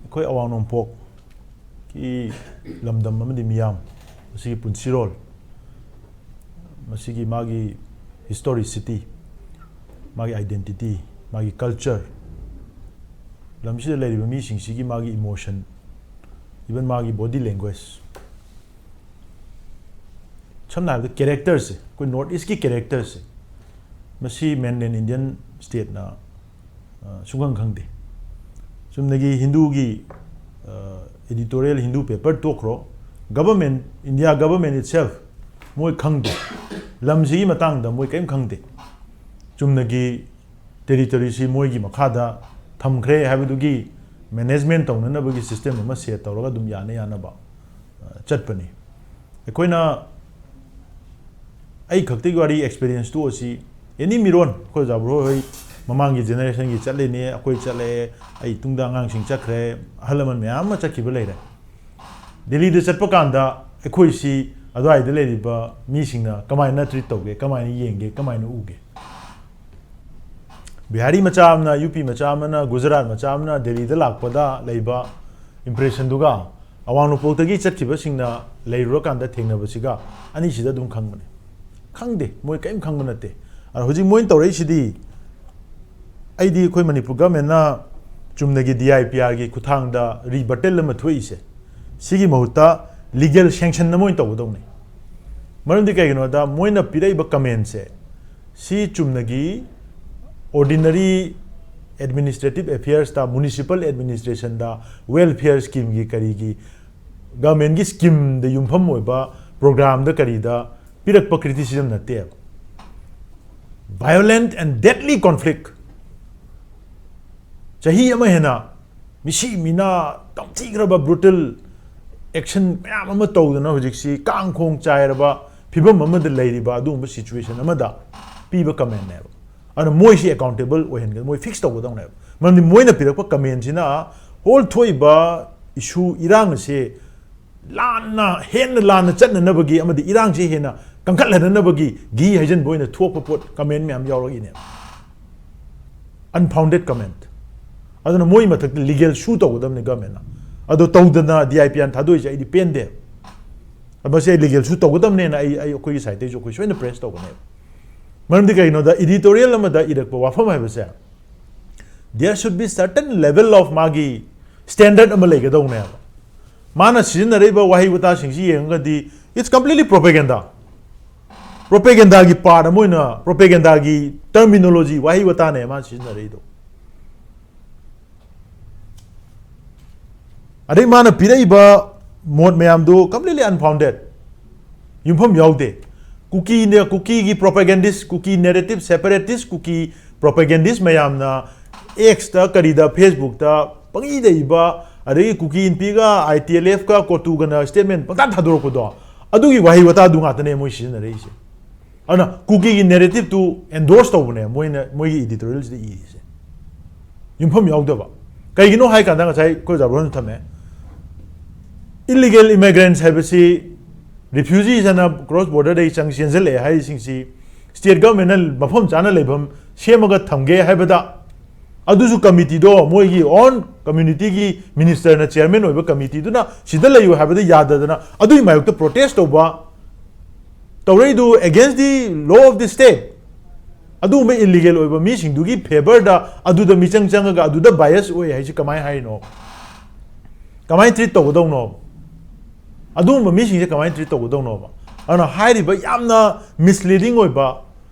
ꯑꯩꯈꯣꯏ ꯑꯋꯥꯡ ꯅꯣꯡꯄꯣꯛꯀꯤ ꯂꯝꯗꯝ ꯑꯃꯗꯤ ꯃꯤꯌꯥꯝ ꯑꯁꯤꯒꯤ ꯄꯨꯟꯁꯤꯔꯣꯜ, ꯃꯁꯤꯒꯤ ꯃꯥꯒꯤ ꯍꯤꯁꯇꯣꯔꯤꯁꯤꯇꯤ, ꯃꯥꯒꯤ identity, ꯃꯥꯒꯤ culture, ꯂꯝꯁꯤꯗ ꯂꯩꯔꯤꯕ ꯃꯤꯁꯤꯡꯁꯤꯒꯤ ꯃꯥꯒꯤ emotion, even ꯃꯥꯒꯤ body language, ꯁꯝꯅ ꯍꯥꯏꯔꯕꯗ characterꯁꯦ, ꯑꯩꯈꯣꯏ North Eastꯀꯤ characterꯁꯦ, ꯃꯁꯤ mainland Indian stateꯅ ꯁꯨꯡꯈꯪ ꯈꯪꯗꯦ꯫ ꯆꯨꯝꯅꯒꯤ ꯍꯤꯟꯗꯨꯒꯤ editorial, Hindu paper ꯇꯣꯛꯈ꯭ꯔꯣ, government, India government itself ꯃꯣꯏ ꯈꯪꯗꯦ꯫ ꯂꯝꯁꯤꯒꯤ ꯃꯇꯥꯡꯗ ꯃꯣꯏ ꯀꯔꯤꯝ ꯈꯪꯗꯦ꯫ ꯆꯨꯝꯅꯒꯤ territoryꯁꯤ ꯃꯣꯏꯒꯤ ꯃꯈꯥꯗ ꯊꯝꯈ꯭ꯔꯦ ꯍꯥꯏꯕꯗꯨꯒꯤ management ꯇꯧꯅꯅꯕꯒꯤ system ꯑꯃ set ꯇꯧꯔꯒ ꯑꯗꯨꯝ ꯌꯥꯅ ꯌꯥꯅꯕ ꯆꯠꯄꯅꯤ꯫ ꯑꯩꯈꯣꯏꯅ, ꯑꯩ ꯈꯛꯇꯒꯤ ꯋꯥꯔꯤ, experience ꯇꯣꯛꯑꯁꯤ, any ꯃꯤꯔꯣꯟ, ꯑꯩꯈꯣꯏ ꯑꯣꯖꯥ ꯕ꯭ꯔꯣ ꯍꯣꯏ ꯃꯃꯥꯡꯒꯤ generationꯒꯤ ꯆꯠꯂꯤꯅꯦ, ꯑꯩꯈꯣꯏ ꯆꯠꯂꯛꯑꯦ, ꯑꯩ ꯇꯨꯡꯗ ꯑꯉꯥꯡꯁꯤꯡ ꯆꯠꯈ꯭ꯔꯦ, ꯑꯍꯜ ꯂꯃꯟ ꯃꯌꯥꯝ ꯑꯃ ꯆꯠꯈꯤꯕ ꯂꯩꯔꯦ꯫ ꯗꯦꯜꯂꯤꯗ ꯆꯠꯄ ꯀꯥꯟꯗ ꯑꯩꯈꯣꯏꯁꯤ ꯑꯗꯨꯋꯥꯏꯗ ꯂꯩꯔꯤꯕ ꯃꯤꯁꯤꯡꯅ ꯀꯃꯥꯏꯅ treat ꯇꯧꯒꯦ, ꯀꯃꯥꯏꯅ ꯌꯦꯡꯒꯦ, ꯀꯃꯥꯏꯅ ꯎꯒꯦ? ꯕꯤꯍꯥꯔꯤ ꯃꯆꯥ ꯑꯃꯅ, ꯌꯨ ꯄꯤ ꯃꯆꯥ ꯑꯃꯅ, ꯒꯨꯖꯔꯥꯠ ꯃꯆꯥ ꯑꯃꯅ ꯗꯦꯜꯂꯤꯗ ꯂꯥꯛꯄꯗ ꯂꯩꯕ impressionꯗꯨꯒ ꯑꯋꯥꯡ ꯅꯣꯡꯄꯣꯛꯇꯒꯤ ꯆꯠꯈꯤꯕꯁꯤꯡꯅ ꯂꯩꯔꯨꯔꯀꯥꯟꯗ ꯊꯦꯡꯅꯕꯁꯤꯒ ꯑꯅꯤꯁꯤꯗ ꯑꯗꯨꯝ ꯈꯪꯕꯅꯦ꯫ ꯈꯪꯗꯦ, ꯃꯣꯏ ꯀꯔꯤꯝ ꯈꯪꯕ ꯅꯠꯇꯦ꯫ ꯑꯗꯣ ꯍꯧꯖꯤꯛ ꯃꯣꯏꯅ ꯇꯧꯔꯛꯏꯁꯤꯗꯤ, ꯑꯩꯗꯤ ꯑꯩꯈꯣꯏ ꯃꯅꯤꯄꯨꯔ governmentꯅ ꯆꯨꯝꯅꯒꯤ D I P Rꯒꯤ ꯈꯨꯠꯊꯥꯡꯗ rebuttal ꯑꯃ ꯊꯣꯛꯏꯁꯦ, ꯁꯤꯒꯤ ꯃꯍꯨꯠꯇ legal sanction ꯑꯃ ꯑꯣꯏꯅ ꯇꯧꯒꯗꯧꯅꯦ꯫ ꯃꯔꯝꯗꯤ ꯀꯩꯒꯤꯅꯣꯗ, ꯃꯣꯏꯅ ꯄꯤꯔꯛꯏꯕ commentꯁꯦ ꯁꯤ ꯆꯨꯝꯅꯒꯤ ordinary administrative affairsꯇ, municipal administrationꯗ, welfare schemeꯒꯤ ꯀꯔꯤꯒꯤ, governmentꯀꯤ schemeꯗ ꯌꯨꯝꯐꯝ ꯑꯣꯏꯕ programꯗ ꯀꯔꯤꯗ ꯄꯤꯔꯛꯄ criticism ꯅꯠꯇꯦꯕ꯫ Violent and deadly conflict, ꯆꯍꯤ ꯑꯃ ꯍꯦꯟꯅ ꯃꯤꯁꯤ ꯃꯤꯅꯥ ꯇꯝꯊꯤꯈ꯭ꯔꯕ brutal action ꯃꯌꯥꯝ ꯑꯃ ꯇꯧꯗꯅ ꯍꯧꯖꯤꯛꯁꯤ ꯀꯥꯡꯈꯣꯡ ꯆꯥꯏꯔꯕ ꯐꯤꯕꯝ ꯑꯃꯗ ꯂꯩꯔꯤꯕ ꯑꯗꯨꯒꯨꯝꯕ situation ꯑꯃꯗ ꯄꯤꯕ commentꯅꯦꯕ꯫ ꯑꯗꯨꯅ ꯃꯣꯏꯁꯤ accountable ꯑꯣꯏꯍꯟꯒ-, ꯃꯣꯏ fix ꯇꯧꯒꯗꯧꯅꯦꯕ꯫ ꯃꯔꯝꯗꯤ ꯃꯣꯏꯅ ꯄꯤꯔꯛꯄ commentꯁꯤꯅ whole ꯊꯣꯛꯏꯕ issue, ꯏꯔꯥꯡ ꯑꯁꯦ ꯂꯥꯟꯅ, ꯍꯦꯟꯅ ꯂꯥꯟꯅ ꯆꯠꯅꯅꯕꯒꯤ ꯑꯃꯗꯤ ꯏꯔꯥꯡꯁꯦ ꯍꯦꯟꯅ ꯀꯟꯈꯠꯍꯟꯅꯅꯕꯒꯤ ꯘꯤ ꯍꯩꯖꯤꯟꯕ ꯑꯣꯏꯅ ꯊꯣꯛꯄ ꯄꯣꯠ comment ꯃꯌꯥꯝ ꯌꯥꯎꯔꯛꯏꯅꯦ꯫ Unfounded comment꯫ ꯑꯗꯨꯅ ꯃꯣꯏ ꯃꯊꯛꯇ legal sue ꯇꯧꯒꯗꯕꯅꯤ governmentꯅ꯫ ꯑꯗꯣ ꯇꯧꯗꯅ D I P Rꯅ ꯊꯥꯗꯣꯛꯏꯁꯦ ꯑꯩꯗꯤ ꯄꯦꯟꯗꯦ꯫ ꯃꯁꯤ ꯑꯩ legal sue ꯇꯧꯒꯗꯕꯅꯦꯅ ꯑꯩ, ꯑꯩ ꯑꯩꯈꯣꯏꯒꯤ sideꯇꯩꯁꯨ ꯑꯩꯈꯣꯏ ꯁꯣꯏꯅ press ꯇꯧꯒꯅꯦꯕ꯫ ꯃꯔꯝꯗꯤ ꯀꯩꯒꯤꯅꯣꯗ, editorial ꯑꯃꯗ ꯏꯔꯛꯄ ꯋꯥꯐꯝ ꯍꯥꯏꯕꯁꯦ, there should be certain level of ꯃꯥꯒꯤ standard ꯑꯃ ꯂꯩꯒꯗꯧꯅꯦꯕ. ꯃꯥꯅ ꯁꯤꯖꯤꯟꯅꯔꯛꯏꯕ ꯋꯥꯍꯩ ꯋꯥꯇꯥꯁꯤꯡꯁꯤ ꯌꯦꯡꯉꯒꯗꯤ, it's completely propaganda. Propagandaꯒꯤ part ꯑꯃ ꯑꯣꯏꯅ, propagandaꯒꯤ terminology, ꯋꯥꯍꯩ ꯋꯥꯇꯥꯅꯦ ꯃꯥꯅ ꯁꯤꯖꯤꯟꯅꯔꯛꯏꯗꯣ. ꯑꯗꯩ ꯃꯥꯅ ꯄꯤꯔꯛꯏꯕ ꯃꯣꯠ ꯃꯌꯥꯝꯗꯨ completely unfounded, ꯌꯨꯝꯐꯝ ꯌꯥꯎꯗꯦ. ꯀꯨꯀꯤꯅ, ꯀꯨꯀꯤꯒꯤ propagandist, ꯀꯨꯀꯤ narrative, separatist, ꯀꯨꯀꯤ propagandist ꯃꯌꯥꯝꯅ Xꯇ, ꯀꯔꯤꯗ, Facebookꯇ ꯄꯪꯏꯗ ꯏꯕ, ꯑꯗꯒꯤ ꯀꯨꯀꯤ ꯏꯟꯄꯤꯒ ITLFꯀ ꯀꯣꯇꯨꯒꯅ statement ꯄꯪꯊꯥ ꯊꯥꯗꯣꯔꯛꯄꯗꯣ, ꯑꯗꯨꯒꯤ ꯋꯥꯍꯩ ꯋꯥꯇꯥꯗꯨ ꯉꯥꯛꯇꯅꯦ ꯃꯣꯏ ꯁꯤꯖꯤꯟꯅꯔꯛꯏꯁꯦ. ꯑꯗꯨꯅ ꯀꯨꯀꯤꯒꯤ narrativeꯇꯨ endorse ꯇꯧꯕꯅꯦ ꯃꯣꯏꯅ ꯃꯣꯏꯒꯤ editorialꯁꯤꯗ ꯏꯔꯤꯁꯦ, ꯌꯨꯝꯐꯝ ꯌꯥꯎꯗꯕ. ꯀꯩꯒꯤꯅꯣ ꯍꯥꯏ ꯀꯥꯟꯗ, ꯉꯁꯥꯏ ꯑꯩꯈꯣꯏ ꯑꯣꯖꯥ ꯕ꯭ꯔꯣꯟꯁꯨ ꯊꯝꯃꯦ, illegal immigrants ꯍꯥꯏꯕꯁꯤ, refugees ꯍꯥꯏꯅ cross borderꯗꯒꯤ ꯆꯪ ꯆꯦꯟꯁꯤꯜꯂꯛꯑꯦ ꯍꯥꯏꯔꯤꯁꯤꯡꯁꯤ state governmentꯅ ꯃꯐꯝ ꯆꯥꯅ ꯂꯩꯐꯝ ꯁꯦꯝꯃꯒ ꯊꯝꯒꯦ ꯍꯥꯏꯕꯗ, ꯑꯗꯨꯁꯨ committeeꯗꯣ, ꯃꯣꯏꯒꯤ own communityꯒꯤ ministerꯅ chairman ꯑꯣꯏꯕ committeeꯗꯨꯅ ꯁꯤꯗ ꯂꯩꯌꯨ ꯍꯥꯏꯕꯗ ꯌꯥꯗꯗꯅ ꯑꯗꯨꯒꯤ ꯃꯥꯌꯣꯛꯇ protest ꯇꯧꯕ, ꯇꯧꯔꯛꯏꯗꯨ against the law of the state. ꯑꯗꯨꯒꯨꯝꯕ illegal ꯑꯣꯏꯕ ꯃꯤꯁꯤꯡꯗꯨꯒꯤ favourꯗ, ꯑꯗꯨꯗ ꯃꯤꯆꯪ ꯆꯪꯉꯒ ꯑꯗꯨꯗ bias ꯑꯣꯏ ꯍꯥꯏꯁꯤ ꯀꯃꯥꯏꯅ ꯍꯥꯏꯔꯤꯅꯣ? ꯀꯃꯥꯏꯅ treat ꯇꯧꯒꯗꯧꯅꯣ? ꯑꯗꯨꯒꯨꯝꯕ ꯃꯤꯁꯤꯡꯁꯦ ꯀꯃꯥꯏꯅ treat ꯇꯧꯒꯗꯧꯅꯣꯕ? ꯑꯗꯨꯅ ꯍꯥꯏꯔꯤꯕ ꯌꯥꯝꯅ misleading ꯑꯣꯏꯕ,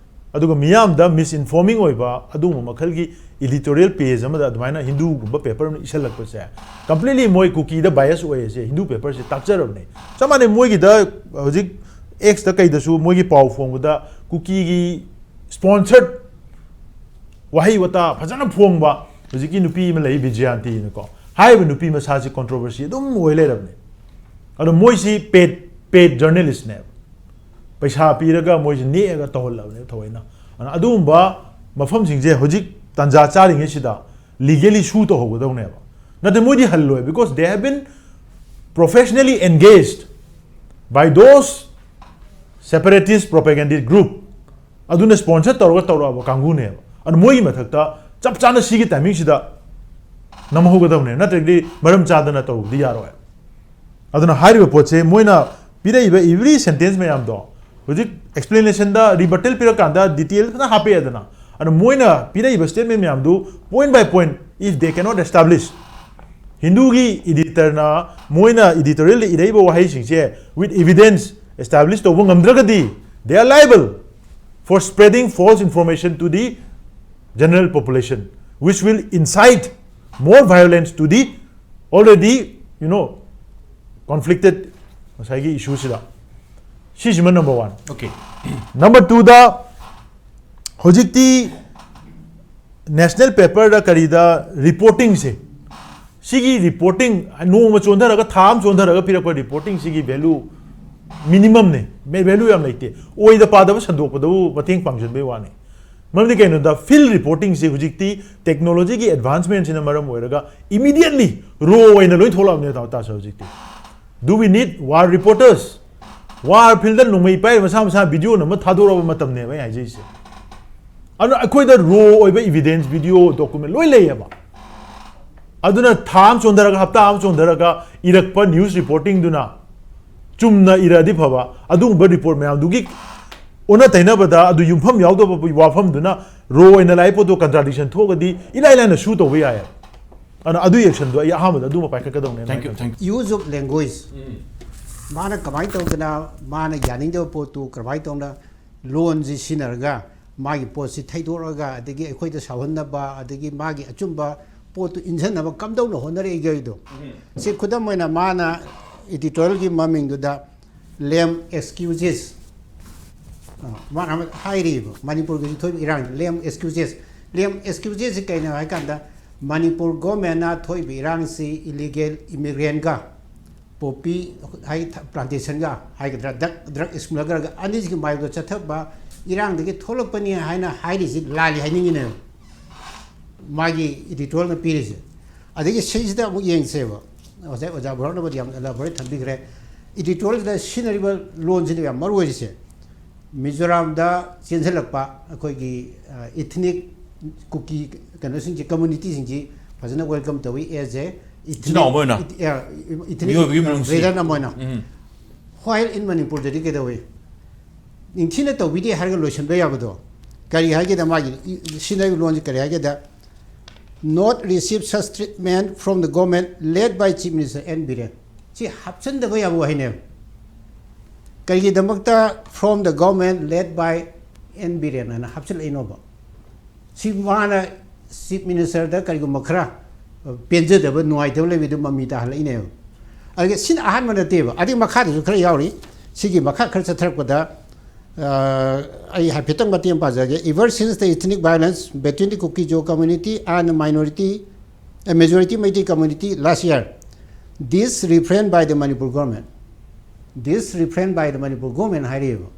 ꯑꯗꯨꯒ ꯃꯤꯌꯥꯝꯗ misinforming ꯑꯣꯏꯕ ꯑꯗꯨꯒꯨꯝꯕ ꯃꯈꯜꯒꯤ editorial page ꯑꯃꯗ ꯑꯗꯨꯃꯥꯏꯅ ꯍꯤꯟꯗꯨꯒꯨꯝꯕ paper ꯑꯃ ꯏꯁꯜꯂꯛꯄꯁꯦ, completely ꯃꯣꯏ ꯀꯨꯀꯤꯗ bias ꯑꯣꯏꯌꯦꯁꯦ ꯍꯤꯟꯗꯨ paperꯁꯦ ꯇꯥꯛꯆꯔꯕꯅꯦ꯫ ꯆꯞ ꯃꯥꯟꯅꯩ, ꯃꯣꯏꯒꯤꯗ ꯍꯧꯖꯤꯛ Xꯇ ꯀꯩꯗꯁꯨ ꯃꯣꯏꯒꯤ ꯄꯥꯎ ꯐꯣꯡꯕꯗ ꯀꯨꯀꯤꯒꯤ sponsored ꯋꯥꯍꯩ ꯋꯥꯇꯥ ꯐꯖꯅ ꯐꯣꯡꯕ ꯍꯧꯖꯤꯛꯀꯤ ꯅꯨꯄꯤ ꯑꯃ ꯂꯩ, ꯕꯤꯖꯌꯥꯟꯇꯤꯅꯀꯣ, ꯍꯥꯏꯔꯤꯕ ꯅꯨꯄꯤ ꯃꯁꯥꯁꯤ controversy ꯑꯗꯨꯝ ꯑꯣꯏ ꯂꯩꯔꯕꯅꯦ꯫ ꯑꯗꯣ ꯃꯣꯏꯁꯤ paid, paid journalistꯅꯦꯕ, ꯄꯩꯁꯥ ꯄꯤꯔꯒ ꯃꯣꯏꯁꯤ ꯅꯦꯛꯑꯒ ꯇꯧꯍꯜꯂꯕꯅꯦꯕ ꯊꯑꯣꯏꯅ꯫ ꯑꯗꯨꯅ ꯑꯗꯨꯒꯨꯝꯕ ꯃꯐꯝꯁꯤꯡꯁꯦ ꯍꯧꯖꯤꯛ ꯇꯥꯟꯖꯥ ꯆꯥꯔꯤꯉꯩꯁꯤꯗ legally sue ꯇꯧꯍꯧꯒꯗꯧꯅꯦꯕ, ꯅꯠꯇ꯭ꯔꯗꯤ ꯃꯣꯏꯗꯤ ꯍꯜꯂꯣꯏ, because they have been professionally engaged by those separatist propagandist group ꯑꯗꯨꯅ sponsor ꯇꯧꯔꯒ ꯇꯧꯔꯛꯑꯕ ꯀꯥꯡꯕꯨꯅꯦꯕ꯫ ꯑꯗꯨ ꯃꯣꯏꯒꯤ ꯃꯊꯛꯇ ꯆꯞ ꯆꯥꯅ ꯁꯤꯒꯤ timingꯁꯤꯗ ꯅꯝꯍꯧꯒꯗꯕꯅꯦ, ꯅꯠꯇ꯭ꯔꯒꯗꯤ ꯃꯔꯝ ꯆꯥꯗꯅ ꯇꯧꯕꯗꯤ ꯌꯥꯔꯣꯏ꯫ ꯑꯗꯨꯅ ꯍꯥꯏꯔꯤꯕ ꯄꯣꯠꯁꯦ ꯃꯣꯏꯅ ꯄꯤꯔꯛꯏꯕ every sentence ꯃꯌꯥꯝꯗꯣ ꯍꯧꯖꯤꯛ ꯑꯦꯛꯁꯄ꯭ꯂꯦꯅꯦꯁꯟꯗ ꯔꯤꯕꯇꯦꯜ ꯄꯤꯔꯀꯥꯟꯗ ꯗꯤꯇꯦꯜ ꯐꯖꯅ ꯍꯥꯞꯄꯛꯑꯦꯗꯅ꯫ ꯑꯗꯣ ꯃꯣꯏꯅ ꯄꯤꯔꯛꯏꯕ ꯁ꯭ꯇꯦꯠꯃꯦꯟ ꯃꯌꯥꯝꯗꯨ point by point, if they cannot establish, ꯍꯤꯟꯗꯨꯒꯤ ꯏꯗꯤꯇꯔꯅ ꯃꯣꯏꯅ ꯏꯗꯤꯇꯣꯔꯤꯌꯦꯜꯗ ꯏꯔꯛꯏꯕ ꯋꯥꯍꯩꯁꯤꯡꯁꯦ with evidence establish ꯇꯧꯕ ꯉꯝꯗ꯭ꯔꯒꯗꯤ, they are liable for spreading false information to the general population, which will incite more violence to the already, you know, conflicted ꯉꯁꯥꯏꯒꯤ ꯏꯁꯨꯁꯤꯗ꯫ ꯁꯤꯁꯤꯃ number one꯫ Okay. Number twoꯗ, ꯍꯧꯖꯤꯛꯇꯤ national ꯄꯦꯄꯔꯗ ꯀꯔꯤꯗ ꯔꯤꯄꯣꯔꯇꯤꯡꯁꯦ, ꯁꯤꯒꯤ reporting ꯅꯣꯡꯃ ꯆꯣꯟꯊꯔꯒ, ꯊꯥ ꯑꯃ ꯆꯣꯟꯊꯔꯒ ꯄꯤꯔꯛꯄ ꯔꯤꯄꯣꯔꯇꯤꯡꯁꯤꯒꯤ value ꯃꯤꯅꯤꯃꯝꯅꯦ꯫ Value ꯌꯥꯝ ꯂꯩꯇꯦ꯫ ꯑꯣꯏꯗ ꯄꯥꯗꯕ ꯁꯟꯗꯣꯛꯄꯗꯕꯨ ꯃꯇꯦꯡ ꯄꯥꯡꯁꯤꯟꯕꯩ ꯋꯥꯅꯤ꯫ ꯃꯔꯝꯗꯤ ꯀꯩꯅꯣꯗ, ꯐꯤꯜ ꯔꯤꯄꯣꯔꯇꯤꯡꯁꯤ ꯍꯧꯖꯤꯛꯇꯤ ꯇꯦꯛꯅꯣꯂꯣꯖꯤꯒꯤ ꯑꯦꯗꯚꯥꯟꯁꯃꯦꯟꯁꯤꯅ ꯃꯔꯝ ꯑꯣꯏꯔꯒ ꯏꯃꯤꯗꯤꯌꯦꯠꯂꯤ ꯔꯣ ꯑꯣꯏꯅ ꯂꯣꯏ ꯊꯣꯛꯂꯛꯑꯕꯅꯦ ꯇꯥ-, ꯇꯥꯁꯦ ꯍꯧꯖꯤꯛꯇꯤ꯫ Do we need war reporters? War field ꯅꯣꯡꯃꯩ ꯄꯥꯏꯔ ꯃꯁꯥ ꯃꯁꯥ ꯚꯤꯗꯤꯑꯣ ꯅꯝꯃ ꯊꯥꯗꯣꯔꯛꯑꯕ ꯃꯇꯝꯅꯦꯕ ꯑꯩ ꯍꯥꯏꯖꯔꯤꯁꯦ꯫ ꯑꯗꯨꯅ ꯑꯩꯈꯣꯏꯗ ꯔꯣ ꯑꯣꯏꯕ ꯏꯚꯤꯗꯦꯟꯁ, ꯚꯤꯗꯤꯑꯣ, ꯗꯣꯀꯨꯃꯦꯟ ꯂꯣꯏ ꯂꯩꯌꯦꯕ꯫ ꯑꯗꯨꯅ ꯊꯥ ꯑꯃ ꯆꯣꯟꯊꯔꯒ, ꯍꯞꯇꯥ ꯑꯃ ꯆꯣꯟꯊꯔꯒ ꯏꯔꯛꯄ ꯅ꯭ꯌꯨꯁ ꯔꯤꯄꯣꯔꯇꯤꯡꯗꯨꯅ ꯆꯨꯝꯅ ꯏꯔꯛꯑꯗꯤ ꯐꯕ, ꯑꯗꯨꯒꯨꯝꯕ ꯔꯤꯄꯣꯔꯠ ꯃꯌꯥꯝꯗꯨꯒꯤ ꯑꯣꯟꯅ ꯇꯩꯅꯕꯗ ꯑꯗꯨ ꯌꯨꯝꯐꯝ ꯌꯥꯎꯗꯕ ꯋꯥꯐꯝꯗꯨꯅ ꯔꯣ ꯑꯣꯏꯅ ꯂꯥꯛꯏ ꯄꯣꯠꯇꯣ ꯀꯟꯇ꯭ꯔꯥꯗꯤꯛꯁꯟ ꯊꯣꯛꯑꯒꯗꯤ ꯏꯂꯥꯏ ꯂꯥꯏꯅ ꯁꯨ ꯇꯧꯕ ꯌꯥꯏꯌꯦꯕ꯫ ꯑꯗꯨꯅ ꯑꯗꯨꯒꯤ ꯑꯦꯛꯁꯟꯗꯣ ꯑꯩ ꯑꯍꯥꯟꯕꯗ ꯑꯗꯨꯃ ꯄꯥꯏꯈꯠꯀꯗꯧꯅꯦꯅ Thank you, ꯈꯜꯂꯤ꯫ thank you. Use of language. ꯃꯥꯅ ꯀꯃꯥꯏꯅ ꯇꯧꯗꯅ, ꯃꯥꯅ ꯌꯥꯅꯤꯡꯗꯕ ꯄꯣꯠꯇꯨ ꯀꯃꯥꯏꯅ ꯇꯧꯅ ꯂꯣꯟꯁꯤ ꯁꯤꯖꯤꯟꯅꯔꯒ ꯃꯥꯒꯤ ꯄꯣꯠꯁꯤ ꯊꯩꯗꯣꯛꯑꯒ, ꯑꯗꯒꯤ ꯑꯩꯈꯣꯏꯗ ꯁꯥꯎꯍꯟꯅꯕ, ꯑꯗꯒꯤ ꯃꯥꯒꯤ ꯑꯆꯨꯝꯕ ꯄꯣꯠꯇꯨ ꯏꯟꯁꯤꯟꯅꯕ ꯀꯝꯗꯧꯅ ꯍꯣꯠꯅꯔꯛꯏꯒꯦ ꯍꯥꯏꯗꯣ꯫ ꯁꯤ ꯈꯨꯗꯝ ꯑꯣꯏꯅ ꯃꯥꯅ ꯏꯗꯤꯇꯣꯔꯤꯌꯦꯜꯒꯤ ꯃꯃꯤꯡꯗꯨꯗ ꯂꯦꯝ ꯑꯦꯛꯁꯀ꯭ꯌꯨꯖꯦꯁ, ꯃꯥꯅ ꯑꯃ ꯍꯥꯏꯔꯤꯕ ꯃꯅꯤꯄꯨꯔꯒꯤ ꯍꯧꯖꯤꯛ ꯊꯣꯛꯏꯕ ꯏꯔꯥꯡ ꯂꯦꯝ ꯑꯦꯛꯁꯀ꯭ꯌꯨꯖꯦꯁ꯫ ꯂꯦꯝ ꯑꯦꯛꯁꯀ꯭ꯌꯨꯖꯦꯁꯁꯤ ꯀꯩꯅꯣ ꯍꯥꯏ ꯀꯥꯟꯗ, ꯃꯅꯤꯄꯨꯔ ꯒꯣꯔꯃꯦꯟꯅ ꯊꯣꯛꯏꯕ ꯏꯔꯥꯡꯁꯤ ꯏꯂꯤꯒꯦꯜ ꯏꯃꯤꯒ꯭ꯔꯦꯟꯒ ꯄꯣꯄꯤ ꯍꯥꯏ ꯄ꯭ꯂꯥꯟꯇꯦꯁꯟꯒ ꯍꯥꯏꯒꯗ꯭ꯔꯥ, ꯗ꯭ꯔꯛ ꯗ꯭ꯔꯛ ꯁ꯭ꯃꯒꯂꯔꯒ ꯑꯅꯤꯁꯤꯒꯤ ꯃꯥꯏꯗ ꯆꯠꯊꯕ ꯏꯔꯥꯡꯗꯒꯤ ꯊꯣꯛꯂꯛꯄꯅꯤ ꯍꯥꯏꯅ ꯍꯥꯏꯔꯤꯁꯤ ꯂꯥꯜꯂꯤ ꯍꯥꯏꯅꯤꯡꯉꯤꯅꯦꯕ, ꯃꯥꯒꯤ ꯏꯗꯤꯇꯣꯔꯤꯌꯦꯜꯅ ꯄꯤꯔꯤꯁꯦ꯫ ꯑꯗꯒꯤ ꯁꯤꯁꯤꯗ ꯑꯃꯨꯛ ꯌꯦꯡꯁꯦꯕ, ꯉꯁꯥꯏ ꯑꯣꯖꯥ ꯚꯥꯔꯠꯅꯕꯨꯗꯤ ꯌꯥꯝ elaborate ꯊꯝꯕꯤꯈ꯭ꯔꯦ꯫ ꯏꯗꯤꯇꯣꯔꯤꯌꯦꯜꯁꯤꯗ ꯁꯤꯖꯤꯟꯅꯔꯤꯕ ꯂꯣꯟꯁꯤꯅ ꯌꯥꯝ ꯃꯔꯨ ꯑꯣꯏꯔꯤꯁꯦ꯫ ꯃꯤꯖꯣꯔꯥꯝꯗ ꯆꯦꯟꯁꯤꯜꯂꯛꯄ ꯑꯩꯈꯣꯏꯒꯤ ꯏꯊꯅꯤꯛ ꯀꯨꯀꯤ ꯀꯩꯅꯣꯁꯤꯡꯁꯤ, ꯀꯝꯃꯨꯅꯤꯇꯤꯁꯤꯡꯁꯤ ꯐꯖꯅ ꯋꯦꯜꯀꯝ ꯇꯧꯏ as a ꯏꯆꯤꯟ ꯏꯅꯥꯎ ꯑꯃ ꯑꯣꯏꯅ꯫ ꯏꯊꯅꯤꯛ ꯃꯤꯑꯣꯏꯕꯒꯤ ꯃꯅꯨꯡꯁꯤ꯫ ꯕ꯭ꯔꯦꯗꯔ ꯑꯃ ꯑꯣꯏꯅ꯫ ꯎꯝ. While in ꯃꯅꯤꯄꯨꯔꯗꯗꯤ ꯀꯩꯗꯧꯏ? ꯅꯤꯡꯊꯤꯅ ꯇꯧꯕꯤꯗꯦ ꯍꯥꯏꯔꯒ ꯂꯣꯏꯁꯤꯟꯕ ꯌꯥꯕꯗꯣ꯫ ꯀꯔꯤ ꯍꯥꯏꯒꯦꯗ, ꯃꯥꯒꯤ ꯁꯤꯖꯤꯟꯅꯔꯤꯕ ꯂꯣꯟꯁꯤ ꯀꯔꯤ ꯍꯥꯏꯒꯦꯗ, "Not receive such treatment from the government led by Chief Minister N Biren"꯫ ꯁꯤ ꯍꯥꯞꯆꯤꯟꯗꯕ ꯌꯥꯕ ꯋꯥꯍꯩꯅꯦꯕ꯫ ꯀꯔꯤꯒꯤꯗꯃꯛꯇ "from the government led by N Biren" ꯍꯥꯏꯅ ꯍꯥꯞꯆꯤꯜꯂꯛꯏꯅꯣꯕ? ꯁꯤ ꯃꯥꯅ ꯆꯤꯐ ꯃꯤꯅꯤꯁꯇꯔꯗ ꯀꯔꯤꯒꯨꯝꯕ ꯈꯔ ꯄꯦꯟꯖꯗꯕ, ꯅꯨꯡꯉꯥꯏꯇꯕ ꯂꯩꯕꯗꯨ ꯃꯃꯤ ꯇꯥꯍꯜꯂꯛꯏꯅꯦꯕ꯫ ꯑꯗꯒꯤ ꯁꯤꯅ ꯑꯍꯥꯟꯕ ꯅꯠꯇꯦꯕ, ꯑꯗꯒꯤ ꯃꯈꯥꯗꯁꯨ ꯈꯔ ꯌꯥꯎꯔꯤ꯫ ꯁꯤꯒꯤ ꯃꯈꯥ ꯈꯔ ꯆꯠꯊꯔꯛꯄꯗ, ꯑ, ꯑꯩ ꯍꯥꯏꯐꯦꯠꯇꯪ ꯃꯇꯦꯛ ꯑꯃ ꯄꯥꯖꯒꯦ꯫ "Ever since the ethnic violence between the Kuki-Zo community and the minority, a majority Meitei community last year, this refrain by the Manipur government", "this refrain by the Manipur government" ꯍꯥꯏꯔꯤꯑꯕ꯫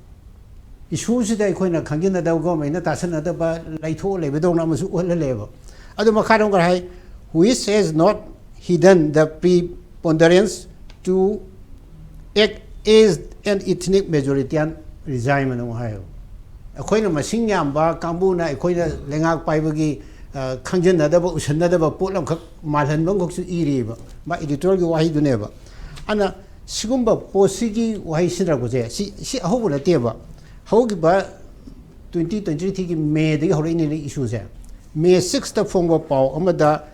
ꯏꯁꯨꯁꯤꯗ ꯑꯩꯈꯣꯏꯅ ꯈꯪꯖꯤꯟꯅꯗꯕ, ꯒꯣꯔꯃꯦꯟꯅ ꯇꯥꯁꯟꯅꯗꯕ, ꯂꯩꯊꯣꯛꯑ ꯂꯩꯕꯗꯧꯅ ꯑꯃꯁꯨ ꯎꯍꯜꯍꯜꯂꯦꯕ꯫ ꯑꯗꯨ ꯃꯈꯥꯗ ꯑꯃꯨꯛꯀ ꯍꯥꯏ, "Which has not hidden the preponderance to act as an ethnic majoritarian regime" ꯑꯅ ꯑꯃꯨꯛ ꯍꯥꯏꯌꯦꯕ꯫ ꯑꯩꯈꯣꯏꯅ ꯃꯁꯤꯡ ꯌꯥꯝꯕ ꯀꯥꯡꯕꯨꯅ ꯑꯩꯈꯣꯏꯅ ꯂꯩꯉꯥꯛ ꯄꯥꯏꯕꯒꯤ, ꯑ, ꯈꯪꯖꯟꯅꯗꯕ, ꯎꯁꯟꯅꯗꯕ ꯄꯣꯠ ꯑꯃꯈꯛ ꯃꯥꯜꯍꯟꯕ ꯑꯃꯈꯛꯁꯨ ꯏꯔꯤꯑꯕ, ꯃꯥ ꯏꯗꯤꯇꯣꯔꯒꯤ ꯋꯥꯍꯩꯗꯨꯅꯦꯕ꯫ ꯑꯗꯨꯅ ꯁꯤꯒꯨꯝꯕ ꯄꯣꯠꯁꯤꯒꯤ ꯋꯥꯍꯩ ꯁꯤꯖꯤꯟꯅꯔꯛꯄꯁꯦ, ꯁꯤ, ꯁꯤ ꯑꯍꯧꯕ ꯅꯠꯇꯦꯕ꯫ ꯍꯧꯈꯤꯕ twenty twenty-threeꯒꯤ ꯃꯦꯗꯒꯤ ꯍꯧꯔꯛꯏꯅꯦ ꯏꯁꯨꯁꯦ꯫ ꯃꯦ sixꯇ ꯐꯣꯡꯕ ꯄꯥꯎ ꯑꯃꯗ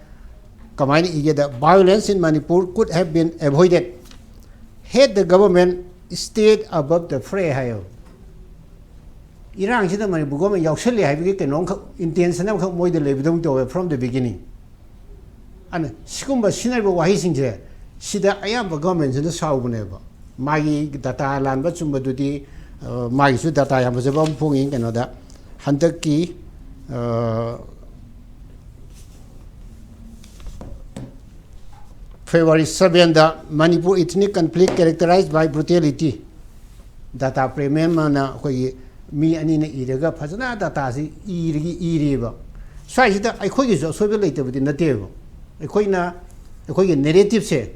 ꯀꯃꯥꯏꯅ ꯏꯒꯦꯗ, "Violence in Manipur could have been avoided had the government stayed above the fray" ꯍꯥꯏꯌꯦꯕ꯫ ꯏꯔꯥꯡꯁꯤꯗ ꯃꯅꯤꯄꯨꯔ ꯒꯣꯔꯃꯦꯟ ꯌꯥꯎꯁꯜꯂꯦ ꯍꯥꯏꯕꯒꯤ ꯀꯩꯅꯣꯝꯈꯛ, ꯏꯟꯇꯦꯟꯁꯟ ꯑꯃꯈꯛ ꯃꯣꯏꯗ ꯂꯩꯕꯗꯧꯅ ꯇꯧꯋꯦ from the beginning꯫ ꯑꯗꯨꯅ ꯁꯤꯒꯨꯝꯕ ꯁꯤꯖꯤꯟꯅꯔꯤꯕ ꯋꯥꯍꯩꯁꯤꯡꯁꯦ, ꯁꯤꯗ ꯑꯌꯥꯝꯕ ꯒꯣꯔꯃꯦꯟꯁꯤꯅ ꯁꯥꯎꯕꯅꯦꯕ꯫ ꯃꯥꯒꯤ ꯗꯇꯥ ꯂꯥꯟꯕ ꯆꯨꯝꯕꯗꯨꯗꯤ, ꯑ, ꯃꯥꯒꯤꯁꯨ ꯗꯇꯥ ꯌꯥꯝ ꯐꯖꯕ ꯑꯃ ꯐꯣꯡꯉꯤ ꯀꯩꯅꯣꯗ, ꯍꯟꯗꯛꯀꯤ, ꯑ, February sevenꯗ "Manipur ethnic conflict characterized by brutality", ꯗꯇꯥ ꯄ꯭ꯔꯦꯃꯦꯟꯃꯅ ꯑꯩꯈꯣꯏꯒꯤ ꯃꯤ ꯑꯅꯤꯅ ꯏꯔꯒ ꯐꯖꯅ ꯗꯇꯥꯁꯤ ꯏꯔꯒ, ꯏꯔꯤꯕ꯫ ꯁ꯭ꯋꯥꯏꯁꯤꯗ ꯑꯩꯈꯣꯏꯒꯤꯁꯨ ꯑꯁꯣꯏꯕ ꯂꯩꯇꯕꯗꯤ ꯅꯠꯇꯦꯕ꯫ ꯑꯩꯈꯣꯏꯅ, ꯑꯩꯈꯣꯏꯒꯤ ꯅꯦꯔꯦꯇꯤꯞꯁꯦ